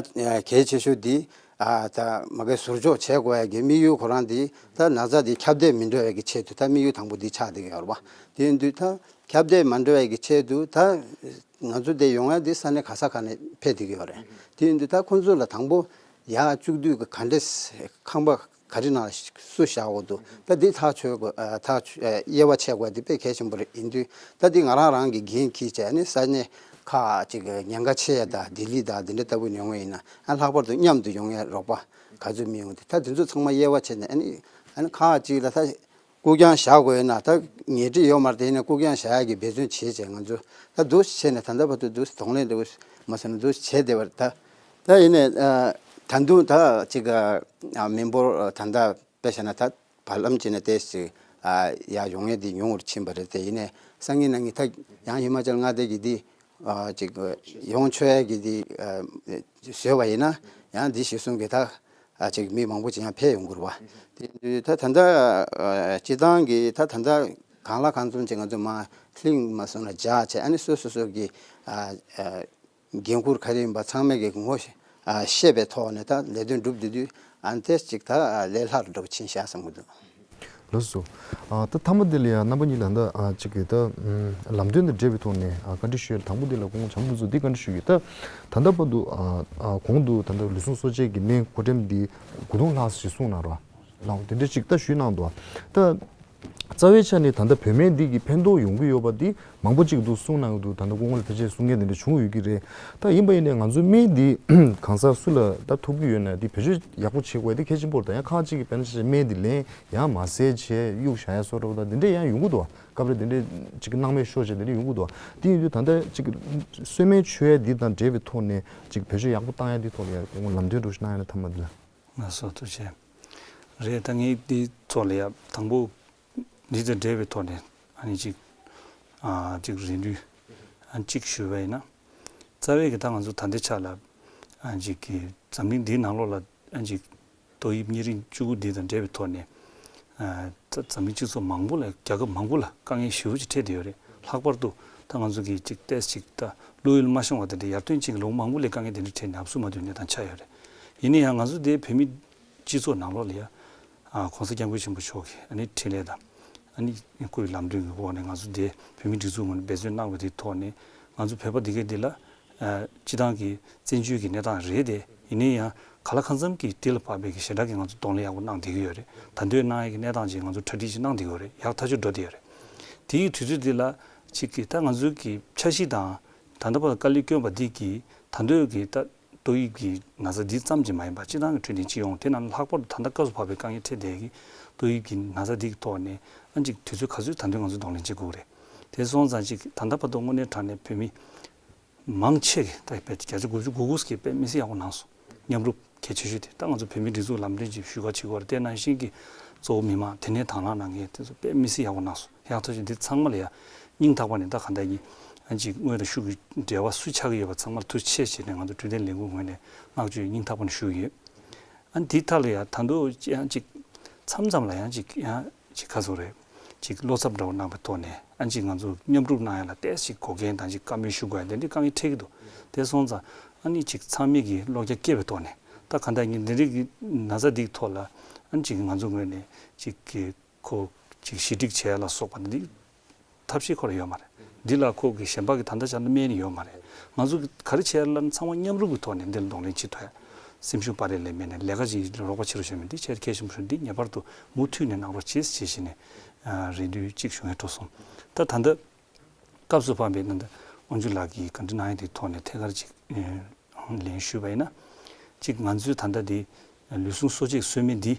གལ་ཆེ་ཤོས་འདི་ཨ་ད་མ་གི་ཟུར་འཇོག་བྱེད་དགོས་ཡ་གི་དམིགས་ཡུལ་ཁོ་རང་འདི་ད་ན་ཚ་འདི་ཁྱབ་གདལ་མི་འགྲོ་ཡ་གི་ཆེད་དུ་ད་དམིགས་ཡུལ་དང་པོ་འདི་ཆགས་བསྡད་ཀྱི་ཡོད་རེད་པ། དེ་ཡིན་དུས་ད་ཁྱབ་གདལ་མ་འགྲོ་ཡ་གི་ཆེད་དུ་ད་ང་ཚོ་འདི་ཡོང་ཡ་འདི་ས་གནས་ག་ས་ག་ནས་ཕེབས་བསྡད་ཀྱི་ཡོད་རེད། དེ་ཡིན་དུས་ད་ཁོང་ཚོ་ལ་དང་པོ་ཡར་བཅུག་དུས་ཀྱི་ག་འདྲས་ཁང་པ་ག་རེ་ནང་ལ་སུ་བཞག་འོག་ཏུ་ད་འདི་ཐག་ཆོད་དགོས། ཨ་ཐག་ཆོད་ཨ་དབྱེ་བ་ཕྱེ་དགོས་འདི་དཔེ་གལ་ཆེན་པོ་རེད། ཡིན་དུས་ད་འདི་ང་རང་རང་གི་འགན་འཁྱེར་བྱས་ནས་ས་གནས་ཁག་ཅིག་གི་ཉེན་ཁ་ཆེ་ཡ་དང་ལྡི་ལི་དང་འདི་འདྲ་ལྟ་བུ་ཡོང་བ་ཡིན་ན་ཨ་ལྷག་པར་དུ་མཉམ་དུ་ཡོང་ཡ་རོགས་པ་ག་ཚོད་མི་ཡོང་འདི་ད་འདི་ཚོ་ཚང་མ་དབྱེ་བ་ཕྱེ་ནས་ཨ་ནི་ཨ་ནི་ཁག་ཅིག་ལ་ད་རྐུ་རྐྱང་བཞག་དགོས་ན་ད་ཉལ་ཁྲི་ཡོད་མ་རེད། དེ་ཡིན་ན་རྐུ་རྐྱང་བཞག་ཡ་གི་འབད་བརྩོན་བྱེད་བྱས་ང་ཚོ་ད་འདུག་བྱས་ནས་ད་ལྟ་བར་དུ་འདུག་གདོང་ལེན་འདུག་མ་སོང་ན་འདུག་བྱས་བསྡད་པ་རེད། ད་ད་ཡིན་ནས་ད་དུང་ད་ཅིག་མི་འབོར་ད་ལྟ་དཔེ་བཞག་ན་ད་བར་ལམ་ཅིག་ནས་ཏོག་ཙམ་ཡར་ཡོང་ཡས་འདི་ཉུང་བར་ཕྱིན་པ་རེད། དེ་ཡིན་ནས་སང་ཉིན་གནངས་ཉིན་ད་ཡང་ཧི་མ་ཅལ་མངའ་སྡེ་གི་འདི་ཅིག་ཡོང་ཆོག་ཡས་ཀྱི་འདི་བཟོས་པ་ཡིན་ན་ཡང་འདི་གཞིར་བཟུང་གི་ད་ཅིག་མི་མང་པོ་ཅིག་ཡང་ཕེབས་ཡོང་གི་རེད་བ། དེ་ད་ད་ལྟ་སྤྱི་བཏང་གི་ད་ད་ལྟ་གང་ལ་གང་འཚམ་ཅིག་ང་ཚོ་མ་ལྷིང་མ་སོང་ན་འཇགས་བྱས་ཨ་ནི་སོ་སོ་སོ་གི་འགན་ཁུར་ག་རེ་ཡིན་པ་ཚང་མས་ཀྱི་ངོ་ཤེས་པའི་ཐོག་ནས་ད་ལས་དོན་སྒྲུབ་བསྡད་དུས་ ཨ་ནི་དེ་གཅིག་ད་ལས་སླ་རུ་འགྲོ་ཕྱིན་བྱ་བསམ་གི་འདུག། ལགས་སོ། ཨ་ད་མཐའ་མ་འདི་ལ་ཡང་རྣམ་པ་གཉིས་ལ་ད་ཨ་གཅིག་གི་ད་ཨམ་ལམ་སྟོན་དང་འབྲེལ་བའི་ཐོག་ནས་ཨ་བཀའ་འདྲི་ཞུ་ཡ། དང་པོ་འདི་ལ་སྐུ་ངོ་བྱམས་པ་མགོན་གཙོས་འདི་བཀའ་འདྲི་ཞུ་གི། ད་ད་ལྟ་བར་དུ་ཨ་ཨ་གོང་དུ་ད་ལྟ་ལུས་ཟུངས་གསོ་དཔྱད་ཀྱི་སྨན་བགོ་འགྲེམས་འདི་དགུ་སྟོང་ལྷག་ཞིག་གསུངས་གནང་རོགས། ལགས་དེ་འདྲ་ཅིག་ད་ཞུས་གནང་འདུག། ད་རྩ་བའི་ཆ་ནས་ད་ལྟ་བོད་སྨན་འདི་གི་ཕན་ཐོགས་ཡོང་གི་ཡོད་པ་འདི་མང་པོ་ཅིག་འདུག་གསུངས་གནང་གི་འདུག། ད་ལྟ་སྐུ་ངོ་ལ་ཕལ་ཆེར་གསུང་མཁན་དེ་འདྲ་བྱུང་ཡོད་ཀྱི་རེད། ད་ཡིན་པ་ཡིན་ནའི་ང་ཚོའི་སྨན་འདི་གང་ཟག་སུ་ལ་ད་ཐོབ་ཀྱི་ཡོད་ན་འདི་བེད་སྤྱོད་ཡག་པོ་བྱེད་དགོས་འདི་གལ་ཆེན་པོ་རེད། ད་ཡང་ཁག་ཅིག་གི་དཔེར་ན་ཆ་བཞག་སྨན་འདི་ལེན་ཡང་མ་ཟས་བྱས་གཡུག་བཞག་ཡ་སོགས་འདྲ་པོ་ད་འདི་འདྲས་ཡང་ཡོང་གི་འདུག། སྐབས་རེ་འདི་འདྲས་ཅིག་སྣང་མེད་ཤོར་བྱས་འདི་འདྲས་ཡོང་གི་འདུག། དེ་ཡིན་དུས་ད་ལྟ་ཅིག་གསོལ་སྨན་མཆོད་ཡ་འདི་དང་འབྲེལ་བའི་ཐོག་ནས་ཅིག་བེད་སྤྱོད་ཡག་པོ་བཏང་ཡ་འདི་ཐོག་ལ་ཡ་སྐུ་ངོ་ལམ་སྟོན་འདྲ་ཞིག་གནང་ཡ་ན། ཐ་མ་འདི་ལ། ལགས་སོ། ཐུགས་རྗེ་ཆེ། རེད། ད་ངས་འདི་ཐོག་ལ་ཡ་དང་པོ་འདི་དང་འབྲེལ་བའི་ཐོག་ནས་ཨ་ནི་ཅིག་ཨ་ཅིག་རེ་འདུན་ཨ་ཅིག་ཞུ་བ་ཡིན་ན། རྩ་བའི་གི་ད་ང་ཚོ་ད་ལྟའི་ཆ་ལ་ཨ་ཅིག་གི་འཛམ་གླིང་འདིའི་ནང་ལོགས་ལ་ཨ་ཅིག་ཏོག་དབྱིབས་གཉན་རིམས་བཅུ་དགུ་འདི་དང་འབྲེལ་བའི་ཐོག་ནས་ཨ་ད་འཛམ་གླིང་སྤྱི་ཚོགས་མང་པོ་ལ་རྒྱལ་ཁབ་མང་པོ་ལ་དཀའ་ངལ་ཞེ་པོ་ཅིག་འཕྲད་བསྡད་ཡོད་རེད། ལྷག་པར་དུ་ད་ང་ཚོ་གི་ཅིག་ཏེས་ཅིག་ད་བློ་ཡུལ་མ་ཤོང་བ་དེ་འདྲ་ཡར་ཐོན་ཅན་གྱི་ལོ་མང་པོ་ལས་དཀའ་ངལ་དེ་འདྲ་འཕྲད་ནས་ཨབ་སུ་མ་ཐོན་གནས་སྟངས་ཆགས་ཡོད་རེད། ཡིན་ན་ཡང་ང་ཚོ་འདི་བོད་མི་སྤྱི་ཚོགས་ནང་ལོགས་ལ་ཡ་ཨ་༸གོང་ས་༸སྐྱབས་མགོན་ཆེན་པོ་མཆོག་གི་ཨ་ནི་འཕྲིན་ལས་དང་ཨ་ནི་སྐུའི་ལམ་སྟོན་གྱི་འོག་ནས་ང་ཚོ་འདི་བོད་མི་སྒྲིག་འཛུགས་ངོས་ནས་འབད་བརྩོན་གནང་བ་དེའི་ཐོག་ནས་ང་ཚོ་བོད་པ་འདི་གའི་འདི་ལ་ཨ་སྤྱི་བཏང་གི་བཙན་བྱོལ་གྱི་གནས་སྟངས་རེད་དེ། ཡིན་ན་ཡང་གང་ལ་གང་འཚམ་གྱི་དེ་ལ་བབས་པའི་གི་ཞེ་དྲག་གི་ང་ཚོ་གདོང་ལེན་ཡག་པོ་གནང་བསྡད་ཀྱི་ཡོད་རེད། ད་དུང་གནང་ཡ་གི་གནས་སྟངས་ཅིག་ང་ཚོ་གྲ་སྒྲིག་ཅིག་གནང་བསྡད་ཀྱི་ཡོད་རེད། ཡག་ཐག་ཆོད་འགྲོ་བསྡད་ཡོད་རེད། དེའི་དུས་ཚོད་འདི་ལ་ཅིག་གི་ད་ང་ཚོའི་གི་འཆར་གཞི་དང་ད་ལྟ་བར་དཀའ་ལས་བསྐྱོན་པ་འདི་གི་ད་དུང་གི་ད་ཏོག་དབྱིབས་ཀྱི་ན་ཚ་འདི་ཙམ་གྱིས་མ་ཡིན་པར་སྤྱི་བཏང་གི་འཕྲོད་བསྟེན་སྤྱི་ཡོངས་དེ་ནང་ལྷག་པར་དུ་ད་ལྟ་སྐབས་སུ་བབས་པའི་དཀའ་ངལ་འཕྲད་བསྡད་ཀྱི་ཏོག་དབྱིབས་ཀྱི་ན་ཚ་འདི་གི་ཐོག་ནས་ཨ་ཅིག་དུས་ཚོད་ག་ཚོད་ད་དུང་ང་ཚོ་གདོང་ལེན་བྱེད་དགོས་རེད། དེ་སོང་ཙང་ཅིག་ད་ལྟ་བར་དུ་དངོས་གནས་དྲང་གནས་བོད་མི་མང་ཆེ་གི་ད་བརྒྱ་ཆ་དགུ་བཅུ་གོ་དགུ་ཞིག་གིས་དཔེ་མི་སྲིད་ཡག་པོ་གནང་སོང་། མཉམ་རུབ་གལ་ཆེ་ཤོས་དེ་ད་ང་ཚོ་བོད་མི་སྒྲིག་འཛུགས་ལམ་སྟོན་ཅིག་ཞུ་ག་བྱེད་དགོས་རེད། དེ་ནང་བཞིན་གྱི་གཙོ་བོ་མི་མང་དེ་ནས་དང་བླངས་གནང་མཁན་དེ་ཚོ་དཔེ་མི་སྲིད་ཡག་པོ་གནང་སོང་། ཡག་ཐག་ཆོད། འདི་ཚང་མ་ལ་ཡ་སྙིང་ཐག་པ་ནས་ད་ག་འདྲ་ཡིན། ཨ་ཅིག་དངོས་དང་ཤུགས་ཀྱི་འབྲེལ་བ་སུ་ཆགས་ཀྱི་ཡོད་པ་ཚང་མར་ཐུགས་རྗེ་ཆེ་ཞེས་ནས་ང་ཚོ་འཕྲོད་བསྟེན་ལས་ཁུངས་ངོས་ནས་བསྔགས་བརྗོད་སྙིང་ཐག་པ་ནས་ཞུ་གི་ཡོད། ཨ་འདི་ཐད་ལ་ཡང་ད་དུང་ཡང་ཅིག་མཚམས་མཚམས་ལ་ཡང་ཅིག་ཡང་ཅིག་ག་ཚོད་རེད། ཅིག་བློ་འཚབ་འདྲ་བོ་གནང་བའི་ཐོག་ནས་ཨ་ཅིག་ང་ཚོ་མཉམ་རུབ་གནང་ཡ་ལ་ཏོག་ཙམ་གོ་མཁན་དང་ཅིག་བཀའ་མོལ་ཞུ་དགོས་ཡ་དེ་འདྲའི་དཀའ་ངལ་འཕྲད་ཀྱི་འདུག། དེ་སོང་ཙང་ཨ་ནི་ཅིག་ཚང་མས་ཀྱི་བློ་རྒྱ་བསྐྱེད་པའི་ཐོག་ནས་ད་ག་འདྲ་ཡིན་འདི་འདྲའི་གི་ན་ཚ་འདིའི་ཐོག་ལ་ཨ་ནི་ཅིག་ང་ཚོ་ངོས་ནས་ཅིག་གི་ཁོ་ཅིག་ཞི་འགྲིག་བྱས་ལ་སོགས་པ་འདི་ཐབས་ཤེས་ཁོ་རང་ཡོད་མ་རེད། འདི་ལ་ཁོ་གི་གཞན་པ་གི་ད་ལྟ་ཆ་ན་སྨན་ནི་ཡོད་མ་རེད། ང་ཚོ་གི་ག་རེ་བྱས་ལ་ཚང་མ་མཉམ་རུབ་ཀྱི་ཐོག་ནས་འདི་ལ་གདོང་ལེན་བྱེད་ཐུབ་ཡ། སེམས་ཤུགས་སྤར་རེས་ལས་མེད་ནས་ལས་ཀ་ཅིག་རོགས་པ་བྱེད་རོགས་བྱེད་མི་འདི་བྱས་གལ་ཆེན་པོ་རེད། འདི་ངེས་པར་དུ་མུ་མཐུད་ནས་གནང་རོགས་བྱེད་ཅེས་བྱས་ནས་རེ་འདུན་གཅིག་ཞུ་ངེས་སྤྲོ་སོང་། ད་ད་ལྟ་སྐབས་སུ་བབས་པའི་ནང་དུ་དབང་ཕྱུག་ལགས་ཀྱིས་བཀའ་འདྲི་གནང་ཡ་དེའི་ཐོག་ནས་ཐད་ཀར་ཅིག་ལན་ཞུས་པ་ཡིན་ན། གཅིག་ང་ཚོས་ད་ལྟ་འདི་ལུས་ཟུངས་གསོ་དཔྱད་གསོལ་སྨན་འདི་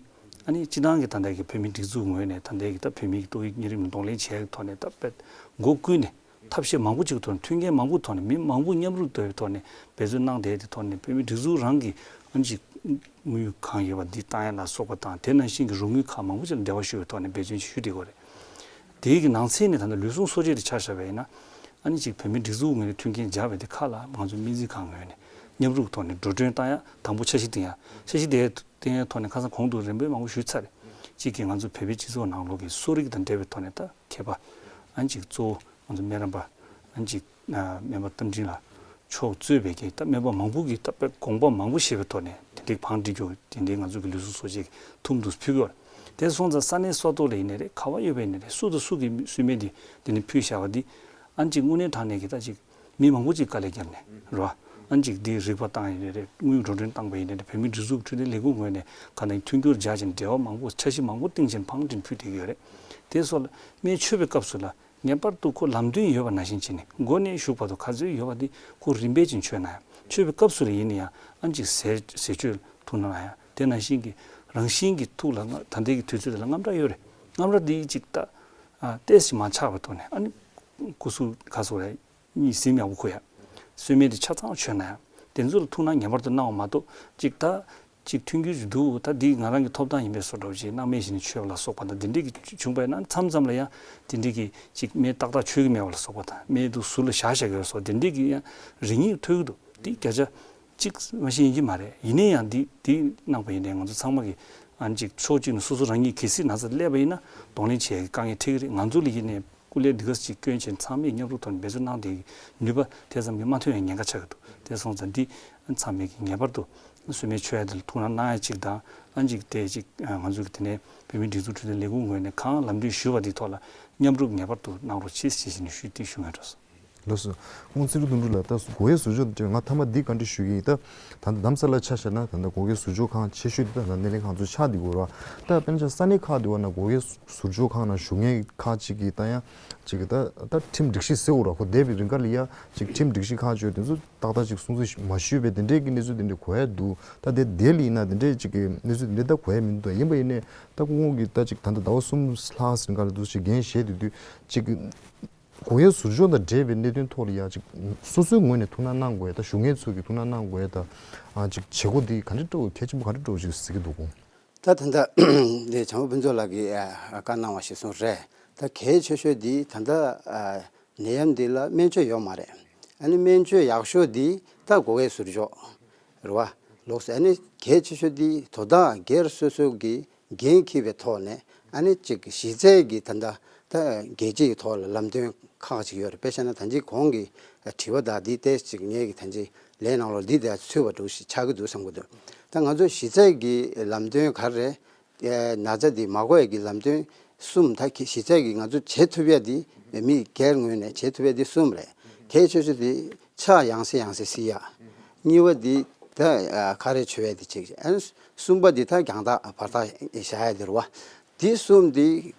ཨ་ནི་སྤྱི་བཏང་གི་ད་ལྟ་གི་བོད་མིའི་སྒྲིག་འཛུགས་ངོས་ནས་ད་ལྟ་གི་ད་བོད་མིའི་ཏོག་དབྱིབས་གཉན་རིམས་གདོང་ལེན་བྱས་ཐོག་ནས་ད་དཔེ་སྒོ་ཀུན་ནས་ཐབས་ཤེས་མང་པོ་ཅིག་ཐོག་ནས་མཐུན་རྐྱེན་མང་པོ་ཐོག་ནས་མི་མང་པོ་མཉམ་རུབ་ཐོག་ནས་འབད་བརྩོན་གནང་བསྡད་དེ་ཐོག་ནས་བོད་མིའི་སྒྲིག་འཛུགས་རང་གི་ཨ་ནི་ཅིག་དངུལ་གང་ཡོད་པ་འདི་བཏང་ཡ་ལ་སོགས་པ་དང་དེ་ནང་བཞིན་གྱི་རོགས་དངུལ་ཁག་མང་པོ་ཅིག་ལ་འབྲེལ་བ་ཞུ་བའི་ཐོག་ནས་འབད་བརྩོན་ཞུ་བསྡད་ཡོད་རེད། དེའི་གི་ནང་ཚན་ནས་ད་ལྟ་ལུས་ཟུངས་གསོ་དཔྱད་དེ་ཆ་བཞག་པ་ཡིན་ན། ཨ་ནི་ཅིག་བོད་མིའི་སྒྲིག་འཛུགས་ངོས་ནས་མཐུན་རྐྱེན་སྦྱར་བའི་དེ་ཁག་ལ་ང་ཚོ་སྨན་རྩིས་ཁང་ངོས་ནས་མཉམ་རུབ་ཐོག་ནས་འགྲོ་གྲོན་བཏང་ཡ། དང་པོ་འཆར་གཞི་བཏིང་ཡ། འཆར་གཞི་དེ་བཏིང་ཡ་ཐོག་ནས་ཁ་སང་གོང་དུ་རིམ་པས་མང་པོ་ཞུས་ཚར་རེད། གཅིག་གིས་ང་ཚོ་བོད་པའི་སྤྱི་ཚོགས་ནང་ལོགས་ཀྱི་གསོ་རིག་དང་འབྲེལ་བའི་ཐོག་ནས་ད་མཁས་པ་ཨ་ནི་ཅིག་གཙོ་བོ་ང་ཚོ་སྨན་རམས་པ་ཨ་ནི་ཅིག་སྨན་པ་རྟ་མགྲིན་ལགས་མཆོག་གཙོས་པའི་གི་ད་སྨན་པ་མང་པོ་གིས་ད་དཔེ་དགོངས་པ་མང་པོ་བཞེས་པའི་ཐོག་ནས་དེ་འདྲའི་བང་སྒྲིག་རྒྱུ་དེ་འདྲའི་ང་ཚོ་གི་ལུས་ཟུངས་གསོ་དཔྱད་ཀྱི་ཐུམ་དུ་ཕུལ་གི་ཡོད་རེད། དེ་སོང་ཙང་ས་གནས་སོ་སོ་ལ་ཡིན་ནའི་རེད། ག་བ་ཡོད་པ་ཡིན་ནའི་རེད། སུ་དང་སུ་གིས་གསོལ་སྨན་དེ་དེ་ནས་ཕུལ་བཞག་པ་འདི་ཨ་ནི་ཅིག་དངོས་གནས་དྲང་གནས་ཀྱི་ད་ཅིག་མི་མང་པོ་ཅིག་དཀའ་ལས་བརྒྱབ་ནས་རེད་བ། ཨ་ནི་ཅིག་འདི་རིག་པ་བཏང་ཡིན་ནའི་རེད། དངུལ་འགྲོ་གྲོན་བཏང་པ་ཡིན་ནའི་རེད། བོད་མིའི་སྒྲིག་འཛུགས་འཕྲོད་བསྟེན་ལས་ཁུངས་ངོས་ནས་ག་ནས་མཐུན་འགྱུར་སྦྱར་བྱས་ནས་འབྲེལ་བ་མང་པོ་འཆར་གཞི་མང་པོ་བཏིང་བྱས་ནས་བང་སྒྲིག་ཕུལ་བསྡད་ཀྱི་ཡོད་རེད། དེ་སོགས་ལ་སྨན་མཆོད་པའི་སྐབས་སུ་ལ་ངེས་པར་དུ་ཁོ་ལམ་སྟོན་ཡོད་པ་ནང་བཞིན་བྱས་ནས་མགོ་ནས་གཞུག་བར་དུ་ག་ཚོད་ཡོད་པ་དེ་ཁོ་རིམ་པས་ཅིག་མཆོད་གནང་ཡ། མཆོད་པའི་སྐབས་སུ་ལ་ཡིན་ན་ཡང་ཨ་ནི་ཅིག་ཟས་ཟས་མཆོད་ཐུགས་གནང་ཡ། དེ་ནང་བཞིན་གྱི་རང་བཞིན་གྱི་ཐུགས་ལ་ད་ལྟའི་གི་དུས་ཚོད་དེ་ལ་དངངས་སྐྲག་ཡོད་རེད། དངངས་སྐྲག་འདི་ཅིག་ད་ཏོག་ཙམ་མ་ཆགས་པའི་ཐོག་ནས་ཨ་ནི་སྐུ་གཟུགས་ག་ཚོད་རེད། གཉིད་གཟིམ་ཡག་པོ་ཁུག་ཡ། གསོལ་སྨན་དེ་ཆ་ཚང་མཆོད་གནང་ཡ། དེ་ཚོ་ལ་ཐུགས་སྣང་ངེས་པར་དུ་གནང་བ་མ་གཏོགས་ཅིག་ད་ཅིག་མཐུན་འགྱུར་ཅིག་འདུག། ད་འདི་ང་རང་གི་ཐོབ་ཐང་ཡིན་པའི་བཟོ་འདྲ་བོ་ཅིག་སྣང་མེད་བྱས་ནས་མཆོད་པ་ལ་སོགས་པ་དང་དེ་འདྲས་ཀྱི་བྱུང་བ་ཡིན་ན་མཚམས་མཚམས་ལ་ཡང་དེ་འདྲས་ཀྱི་ཅིག་སྨན་ཏག་ཏག་མཆོད་ཀྱི་མེད་པ་ལ་སོགས་པ་དང་སྨན་དུ་ཟུར་ལ་བཞག་བཞག་གི་ཡོད་སོགས་དེ་འདྲས་ཀྱི་ཡང་རེ་སྙིང་ཐོན་གྱི་འདུག། འདི་བརྒྱ་ཆ་གཅིག་མ་ཤེས་ཡིན་གྱི་མ་རེད། ཡིན་ན་ཡང་འདི་འདི་གནང་པ་ཡིན་ནའི་ང་ཚོ་ཚང་མ་གི་ཨ་ནི་ཅིག་ཕྱོགས་གཅིག་ནས་སོ་སོ་རང་ཉིད་གལ་སྲིད་ན་ཚ་སླེབས་པ་ཡིན་ན་གདོང་ལེན་བྱེད་ཡ་གི་དཀའ་ངལ་འཕྲད་ཀྱི་རེད། ང་ཚོ་ལ་ཡིན་ནའི་སྐུ་ལས་འདི་ག་ཅིག་སྐྱོན་བྱས་ཚང་མས་མཉམ་རུབ་ཐོག་ནས་འབད་བརྩོན་གནང་བསྡད་ཀྱི་ནུས་པ་དེ་ཙམ་གྱིས་མ་ཐོན་ཡ་ཉེན་ཁ་ཆགས་ཀྱི་འདུག། དེ་སོང་ཙང་འདི་ཚང་མས་ཀྱི་ངེས་པར་དུ་ སུ་མའི་ཆོས་དེ་ལ་ཐུགས་སྣང་གནང་ཡ་གཅིག་དང་། ཨ་གཅིག་དེ་གཅིག་ང་ཚོ་གི་དེ་ནས་བོད་མིའི་སྒྲིག་འཛུགས་འཕྲོད་བསྟེན་ལས་ཁུངས་ངོས་ནས་གང་ལམ་སྟོན་ཞུས་པ་དེའི་ཐོག་ལ་མཉམ་རུབ་ངེས་པར་དུ་གནང་རོགས་གྱིས་ཞེས་ནས་ཞུས་ཏེ་ཞུ་ངེས་འགྲོ་སོང་། ལགས་སོ། ཁོང་ཚེ་རིང་དོན་གྲུབ་ལགས། ད་སྒོ་དབྱེ་ཟུར་འཇོག་དེ་ང་མཐའ་མ་འདི་བཀའ་འདྲི་ཞུ་གི་ཡིན། ད་ད་ལྟ་རྡ་རམ་ས་ལ་ཆ་བཞག་ན་ད་ལྟ་སྒོ་དབྱེ་ཟུར་འཇོག་ཁང་ཆེ་ཤོས་འདི་ད་ལྟ་སྣེ་ལེན་ཁང་ཚོ་ཆགས་བསྡད་ཡོད་རེད་བ། ད་དཔེར་ན་ཆ་ས་གནས་ཁག་འདི་བ་ན་སྒོ་དབྱེ་ཟུར་འཇོག་ཁང་ནང་བཞུགས་མཁན་ཁག་ཅིག་གིས་ད་ཡང་ཅིག་ད་ད་ཁྲིམས་སྒྲིག་གཞི་ཟེར་དགོས་རེད་བ། ཁོ་བསྡད་པའི་རིང་ག་ལ་ཡ་ཅིག་ཁྲིམས་སྒྲིག་གཞི་ཁག་ཅིག་ཡོད། དེ་ཚོ་ཏག་ཏག་ཅིག་སྲུང་བརྩི་མ་ཞུས་པའི་དེ་འདྲའི་གི་གནས་ཚུལ་དེ་འདྲ་གོ་ཡ་འདུག་ད་དེ་དེ་ལ་ཡིན་ན་དེ་འདྲའི་ཅིག་གི་གནས་ཚུལ་དེ་འདྲ་ད་གོ་ཡ་མི་འདུག་ད་ཡིན་པ་ཡིན་ནའི་ད་སྐུ་ངོ་གིས་ད་ཅིག་ད་ལྟ་ཟླ་བ་གསུམ་ལྷག་ཙམ་ག་ལ་འདུག་ཅིག་འགན་བཞེས་བསྡད་དུས་ཅིག་གི་སྒོ་དབྱེ་ཟུར་འཇོག་དང་འབྲེལ་བའི་གནད་དོན་ཐོག་ལ་ཡ་ཅིག་སོ་སོའི་ངོས་ནས་ཐུགས་སྣང་གནང་དགོས་ཡ། ད་བཞུགས་མཁན་ཚོ་གིས་ཐུགས་སྣང་གནང་དགོས་ཡ། ད་ཨ་ཅིག་བྱེད་སྒོ་འདི་ག་འདྲ་འགྲོ་གལ་ཆེན་པོ་ག་འདྲ་འགྲོ་ཅིག་གཟིགས་ཀྱི་འདུག་གོ། ད་ད་ལྟ་འདི་བྱམས་པ་ཕུན་ཚོགས་ལགས་ཀྱིས་ཨ་བཀའ་གནང་བ་གཞིར་བཟུང་རེད། ད་གལ་ཆེ་ཤོས་འདི་ད་ལྟ་ཨ་ནད་ཡམས་འདི་ལ་སྨན་བཅོས་ཡོད་མ་རེད། ཨ་ནི་སྨན་བཅོས་ཡག་ཤོས་འདི་ད་སྒོ་དབྱེ་ཟུར་འཇོག་རེད་བ། ལོགས་སུ་ཨ་ནི་གལ་ཆེ་ཤོས་འདི་དོ་བདག་སྒེར་སོ་སོ་གི་འགན་འཁྱེར་བའི་ཐོག་ནས་ཨ་ནི་གཅིག་གཞི་རྩའི་གི་ད་ལྟ་ད་རྒྱལ་སྤྱི་ཡི་ཐོག་ལ་ལམ་སྟོན་ཁག་ཅིག་ཡོད་རེད། དཔེ་བཞག་ན་ད་ཅི་གོང་གི་དྲི་བ་དག་འདི་ཏོག་ཙམ་ངེད་ཀྱི་ད་ཅི་ལན་ནང་ལོགས་འདི་དེ་ཚུད་པ་འདྲ་ཞིག་ཆགས་ཀྱི་འདུག་བསམ་གྱི་འདུག་ད་ང་ཚོ་གཞི་རྩའི་གི་ལམ་སྟོན་ག་རེ་རེད། ན་ཚ་འདི་མ་འགོས་ཀྱི་ལམ་སྟོན་གསུམ། ད་གཞི་རྩའི་གི་ང་ཚོ་བྱེད་ཐུབ་ཡ་འདི་མི་སྒེར་ངོས་ནས་བྱེད་ཐུབ་ཡ་འདི་གསུམ་རེད། གལ་ཆེ་ཤོས་འདི་ཕྱག་ཡང་སེ་ཡང་སེ་བསིལ་ཡ། གཉིས་པ་འདི་ད་ཨ་ཁ་རས་མཆོད་ཡ་འདི་གཅིག་ཨ་ནི་གསུམ་པ་འདི་ད་རྒྱང་ཐག་བར་ཐག་བཞག་ཡ་འདི་རེད་བ། འདི་གསུམ་འདི་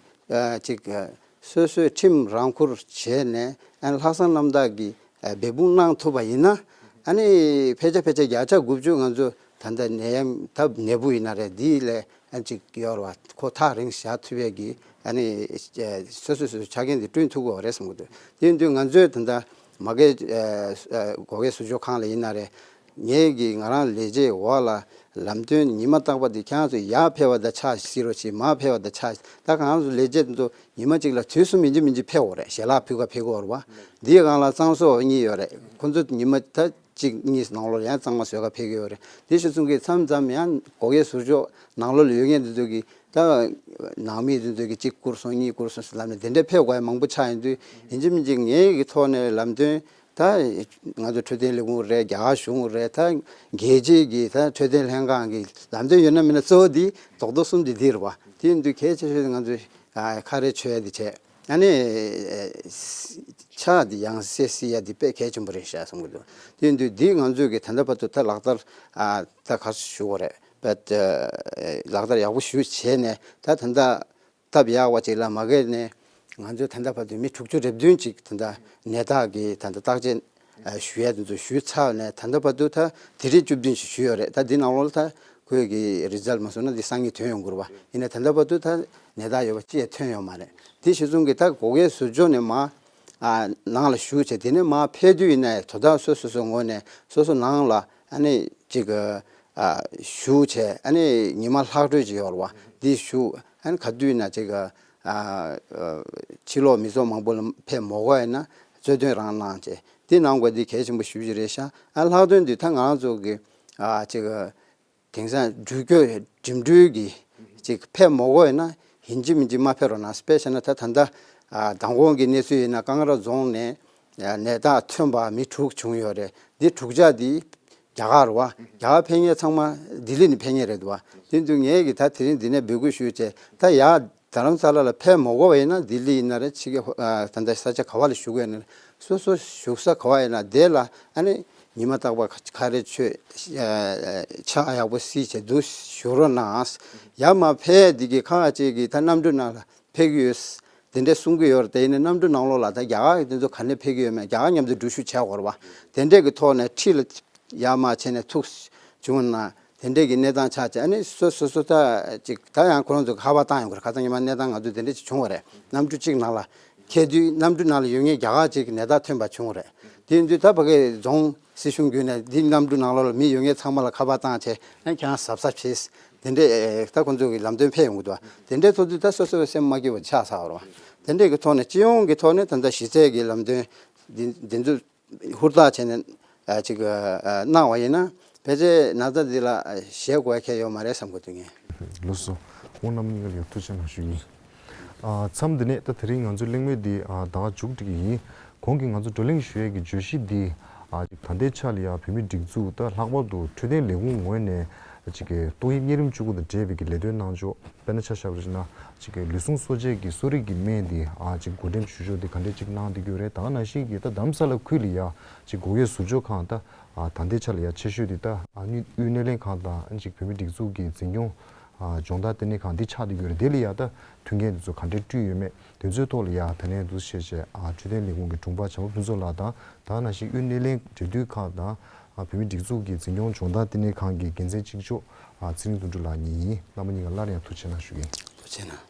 ཨ་གཅིག་ཨ་སོ་སོས་ཁྲིམས་རང་འཁུར་བྱས་ནས་ཨ་ནི་ལྷག་བསམ་རྣམ་དག་གིས་ཨ་འབད་འབུངས་གནང་ཐུབ་པ་ཡིན་ན། ཨ་ནི་ཕལ་ཆེར་ཕལ་ཆེར་བརྒྱ་ཆ་དགུ་བཅུ་ང་ཚོ་ད་ལྟ་ནད་ཡམས་ད་ནད་འབུ་ཡིན་ན་རེད། འདི་ལས་ཨ་གཅིག་ཡོད་རེད་བ། ཁོ་ཐག་རིང་བཞག་ཐུབ་ཡས་ཀྱི་ཨ་ནི་ཨ་སོ་སོ་སོ་སོའི་ཆ་རྐྱེན་དེ་བསྐྲུན་ཐུབ་ཀྱི་ཡོད་རེད་བསམ་གྱི་འདུག་དེ་ཡིན་དུས་ང་ཚོས་ད་ལྟ་མ་གི་ཨ་ཨ་སྒོ་དབྱེ་ཟུར་འཇོག་ཁང་ལ་ཡིན་ན་རེད། ངེད་ཀྱིས་ང་རང་ལས་བྱེད་འོག་ལ་ལམ་སྟོན་ཉི་མ་རྟག་པ་འདི་ཁྱེད་རང་ཚོ་ཡར་ཕེབས་པ་དང་ཕྱག་བསིལ་རོགས་བྱེད། མར་ཕེབས་པ་དང་ཕྱག་ད་ང་རང་ཚོ་ལས་བྱེད་ཚོ་ཉི་མ་གཅིག་ལ་དུས་གསུམ་ཡིན་གཅིག་མིན་གཅིག་ཕེབས་འོང་རེད། ཞལ་ལག་ཕུལ་ག་ཕེབས་ཀྱི་ཡོད་རེད་བ། འདིའི་སྒང་ལ་གཙང་བཟོ་བ་གཉིས་ཡོད་རེད། ཁོང་ཚོ་ཉི་མ་ད་གཅིག་གཉིས་ནང་ལོགས་ལ་ཡང་གཙང་མ་བཟོ་ག་ཕེབས་ཀྱི་ཡོད་རེད། དེ་གཞིར་བཟུང་གི་མཚམས་མཚམས་ཡང་སྒོ་དབྱེ་ཟུར་འཇོག་ནང་ལོགས་ལ་ཡོད་མཁན་འདི་ཚོ་གི་ད་ནང་མི་དེ་ཚོ་གི་གཅིག་བསྐུར་སོང་གཉིས་བསྐུར་སོང་ཟེར་ལབ་ནས་དེ་འདྲ་ཕེབས་དགོས་ཡ་མང་པོ་ཆགས་ཡོང་དུས། ཡིན་གཅིག་མིན་གཅིག་ངེད་ཀྱི་ཐོག་ནས་ལམ་སྟོན་ད་ང་ཚོ་འཕྲོད་བསྟེན་ལས་ཁུངས་རེད། རྒྱ་གར་གཞུང་རེད། ད་རྒྱལ་སྤྱིའི་གི་ད་འཕྲོད་བསྟེན་ལྷན་ཁང་གི་ལམ་སྟོན་ཡོད་ན་མེད་ན་གཙོ་བོ་འདི་རྡོག་རྡོག་གསུམ་འདི་འདི་རེད་བ། དེ་ཡིན་དུས་གལ་ཆེ་ཤོས་ང་ཚོས་ཨ་ཁ་རས་མཆོད་ཡ་འདི་བྱས། ཨ་ནི་ཕྱག་འདི་ཡང་སེ་བསིལ་ཡ་འདི་དཔེ་གལ་ཆེན་པོ་རེད་ཤག་བསམ་གྱི་འདུག་དེ་ཡིན་དུས་འདི་ང་ཚོས་གི་ད་ལྟ་བར་དུ་ད་ལག་བསྟར་ཨ་ད་ག་རེ་ཞུ་དགོས་རེད། བེད་ལག་བསྟར་ཡག་པོ་ཞུ་བྱས་ནས་ད་ད་ལྟ་སྟབས་ཡག་པ་ཅིག་ལ་མ་གི་ནས་ང་ཚོས་ད་ལྟ་བར་དུ་མི་དྲུག་ཅུ་རེ་བདུན་ཅིག་ད་ལྟ་ནད་བརྟག་གི་ད་ལྟ་བརྟག་དཔྱད་ཨ་ཞུ་ཡ་དེ་ཚོ་ཞུས་ཚར་ནས་ད་ལྟ་བར་དུ་ད་དེ་རིང་བཅུ་བདུན་ཞིག་ཞུས་ཡོད་རེད། ད་འདི་ནང་ལོགས་ལ་ད་ཁོས་གི་རི་ཛལ་མ་སོང་ན་འདི་སང་ཉིན་ཐོན་ཡོང་དགོས་རེད་བ། ཡིན་ནའི་ད་ལྟ་བར་དུ་ད་ནད་བརྟག་ཡོད་པ་ཅི་ཡང་ཐོན་ཡོད་མ་རེད། དེ་གཞིར་བཟུང་གི་ད་སྒོ་དབྱེ་ཟུར་འཇོག་ནས་མར་ཨ་ནང་ལ་ཞུགས་བྱས། དེ་ནས་མར་ཕེབས་དུས་ཡིན་ནའི་དོ་བདག་སོ་སོ་སོའི་ངོས་ནས་སོ་སོ་ནང་ལ་ཨ་ནི་ཅིག་ཨ་ཞུགས་བྱས། ཨ་ནི་ཉི་མ་ལྷག་འཕྲོས་ཅིག་ཡོད་རེད་བ། འདི་ཞུགས། ཨ་ནི་ག་དུས་ཡིན་ན་ཅིག་ཨ་ཕྱི་ལོགས་མི་ཚོགས་མང་པོ་ལ་ཕེབས་མ་དགོས་ཡིན་ན་གཙོ་དོན་རང་གནང་བྱས། འདི་གནང་དགོས་འདི་གལ་ཆེན་པོ་ཞེ་པོ་ཅིག་རེད་ཤག་ཨ་ལྷག་དོན་འདི་ད་ང་རང་ཚོ་གི་ཨ་ཅིག་དེང་སང་འགྲུལ་སྐྱོད་འགྲིམ་འགྲུལ་གྱི་ཅིག་ཕེབས་མ་དགོས་ཡིན་ན་ཡིན་གཅིག་མིན་གཅིག་མ་ཕེབས་རོགས་གནང་། དཔེ་བྱས་ན་ད་ད་ལྟ་ཨ་མདང་དགོང་གི་གནས་ཚུལ་ཡིན་ན་ཀང་ར་རྫོང་ནས་ཨ་ནད་རྟགས་ཐོན་པ་མི་དྲུག་བྱུང་ཡོད་རེད། འདི་དྲུག་ཅག་འདི་རྒྱ་གར་རེད་བ། རྒྱ་གར་ཕེབས་མཁན་ཚང་མ་ལྡི་ལི་ནས་ཕེབས་མཁན་རེད་འདུག་བ། དེ་དུས་ངས་ཀྱི་ད་དེ་རིང་འདི་ནས་འབོད་སྐུལ་ཞུས་བྱས། ད་ཡར་རྡ་རམ་ས་ལ་ལ་ཕེབས་མ་དགོས་པ་ཡིན་ན་ལྡི་ལི་ཡིན་ན་རེད། ཕྱི་རྒྱལ་ཨ་ད་ལྟ་ས་ཆ་ག་བ་ལ་བཞུགས་ཡོད་ན་རེད། སོ་སོ་བཞུགས་ས་ག་བ་ཡིན་ན་དེ་ལ་ཨ་ནི་ཉི་མ་རྟག་པར་ཁ་རས་མཆོད། ཨ་ཕྱག་ཡག་པོ་བསིལ་བྱས་འདུག་བཞུགས་རོགས་གནང་། ཡར་མར་ཕེབས་འདི་གི་ཁ་ཅིག་གིས་ད་གནམ་གྲུ་ནང་ལ་ཕེབས་ཀྱི་ཡོད། དེ་འདྲས་གསུང་གི་ཡོད་རེད། དེ་ཡིན་ན་གནམ་གྲུ་ནང་ལོགས་ལ་ད་རྒྱ་གར་གྱི་དེ་ཚོ་ག་ནས་ཕེབས་ཀྱི་ཡོད་མེད་རྒྱ་གར་མཉམ་དུ་འགྲུལ་བཞུད་བྱས་ཡོད་རེད་བ། དེ་འདྲས་ཀྱི་ཐོག་ནས་འཁྲིས་ལ་ཡར་མར་བྱས་ནས་ཐུག་བྱུང་ན་དེ་འདྲས་ཀྱི་གནས་སྟངས་ཆགས་བྱས། ཨ་ནི་སོ་སོ་སོ་ད་ཅིག་ད་ཡང་ཁོ་རང་ཚོ་ཁ་པར་བཏང་ཡོང་གི་རེད། ཁ་སང་ཉི་མ་གནས་སྟངས་ང་ཚོ་དེ་འདྲས་ཅིག་བྱུང་བ་རེད། གནམ་གྲུ་གཅིག་ནང་ལ་འཁྱེར་དུས་གནམ་གྲུ་ནང་ལ་ཡོད་མཁན་རྒྱ་གར་ཅིག་གི་ནད་རྟགས་ཐོན་པ་བྱུང་བ་རེད། དེ་ཡིན་དུས་ད་ཕ་གི་རྫོང་སྲིད་གཞུང་བརྒྱུད་ནས་འདི་གནམ་གྲུ་ནང་ལོགས་ལ་མི་ཡོད་མཁན་ཚང་མ་ལ་ཁ་པར་བཏང་བྱས། ཨ་ཁྱེད་རང་གཟབ་གཟབ་བྱེད། དེ་འདྲས་ད་ཁོང་ཚོ་གི་ལམ་སྟོན་ཕེབས་ཡོང་གི་འདུག་དེ་འདྲས་ཐོག་དུས་ད་སོ་སོའི་སེམས་མ་སྐྱིད་པ་ཆགས་ཚར་བ་རེད་བ། དེ་འདྲས་ཀྱི་ཐོག་ནས་སྤྱི་ཡོངས་ཀྱི་ཐོག་ནས་ད་ལྟ་གཞི་རྩའི་གི་ལམ་སྟོན་འདི་འདི་ཚོ་ཧུར་ཐག་བྱས་ནས་ཨ་ཅིག་ཨ་གནང་བ་ཡིན་ན་ཕལ་ཆེར་ན་ཚ་འདི་ལ་ཨ་ཞེད་དགོས་ཁེལ་ཡོད་མ་རེད་བསམ་གྱི་འདུག་ངས། ལགས་སོ། ཁོང་རྣམ་གཉིས་ཀ་ལ་ཡང་ཐུགས་རྗེ་གནང་ཞུ་ཡིན། ཨ་མཚམས་འདི་ནས་ད་དེ་རིང་ང་ཚོའི་གླེང་མོལ་འདི་ཨ་ད་ག་མཇུག་སྒྲིལ་གྱི་ཡིན། གོང་གི་ང་ཚོ་བགྲོ་གླེང་ཞུ་ཡས་ཀྱི་བརྗོད་གཞི་འདི་ ཨ་ཅིག་ད་ལྟའི་ཆ་ལ་ཡ་བོད་མིའི་སྒྲིག་འཛུགས་ད་ལྷག་པར་དུ་འཕྲོད་བསྟེན་ལས་ཁུངས་ངོས་ནས་ཅིག་གི་ཏོག་དབྱིབས་གཉན་རིམས་བཅུ་དགུ་དང་འབྲེལ་བའི་གི་ལས་དོན་གནང་ཕྱོགས། དཔེར་ན་ཆ་བཞག་པ་ཞིག་ན་ཅིག་གི་ལུས་ཟུངས་གསོ་དཔྱད་ཀྱི་གསོ་རིག་གི་སྨན་འདི་ཨ་ཅིག་བགོ་འགྲེམས་ཞུ་ཕྱོགས་འདི་ག་འདྲས་ཅིག་གནང་བསྡད་ཀྱི་ཡོད་རེད། ད་ག་ནང་བཞིན་གི་ད་རྡ་རམ་ས་ལ་ཁུལ་ལ་ཡ་ཅིག་འགོག་དབྱེ་ཟུར་འཇོག་ཁང་ད་ཨ་ད་ལྟའི་ཆ་ལ་ཡ་ཆེ་ཤོས་འདི་ད་ཨ་དངུལ་དངུལ་སྣེ་ལེན་ཁང་དང་ཅིག་བོད་མིའི་སྒྲིག་འཛུགས་ཀྱི་འཛིན་སྐྱོང་ཨ་སྦྱོང་བརྡར་ལྟེ་གནས་ཁང་འདི་ཆགས་བསྡད་ཀྱི་ཡོད་རེད། དེ་ལ་ཡ་ད་མཐུན་རྐྱེན་འདི་ཚོ་ག་འདྲས་བསྐྲུན་ཡོད་མེད། དེ་ཚོའི་ཐོག་ལ་ཡ་ད་ནས་འདུག་བཤད་བྱས་ཨ་འཕྲོད་བསྟེན་ལས་ཁུངས་ཀྱི་དྲུང་འཕར་བྱམས་པ་ཕུན་ཚོགས་ལགས་དང་ད་ག་ནང་བཞིན་དབུས་སྣེ་ལེན་འབྲེལ་མཐུད་ཁང་དང་ཨ་བོད་མིའི་སྒྲིག་འཛུགས་ཀྱི་འཛིན་སྐྱོང་སྦྱོང་བརྡར་ལྟེ་གནས་ཁང་གི་འགན་འཛིན་གཅིག་ལྕོགས་ཨ་ཚེ་རིང་དོན་གྲུབ་ལགས་གཉིས་ཡིན། རྣམ་པ་གཉིས་ཀ་སླར་ཡང་ཐུགས་རྗེ་གནང་ཞུ་གི་ཡིན། ཐུགས་རྗེ་གནང་།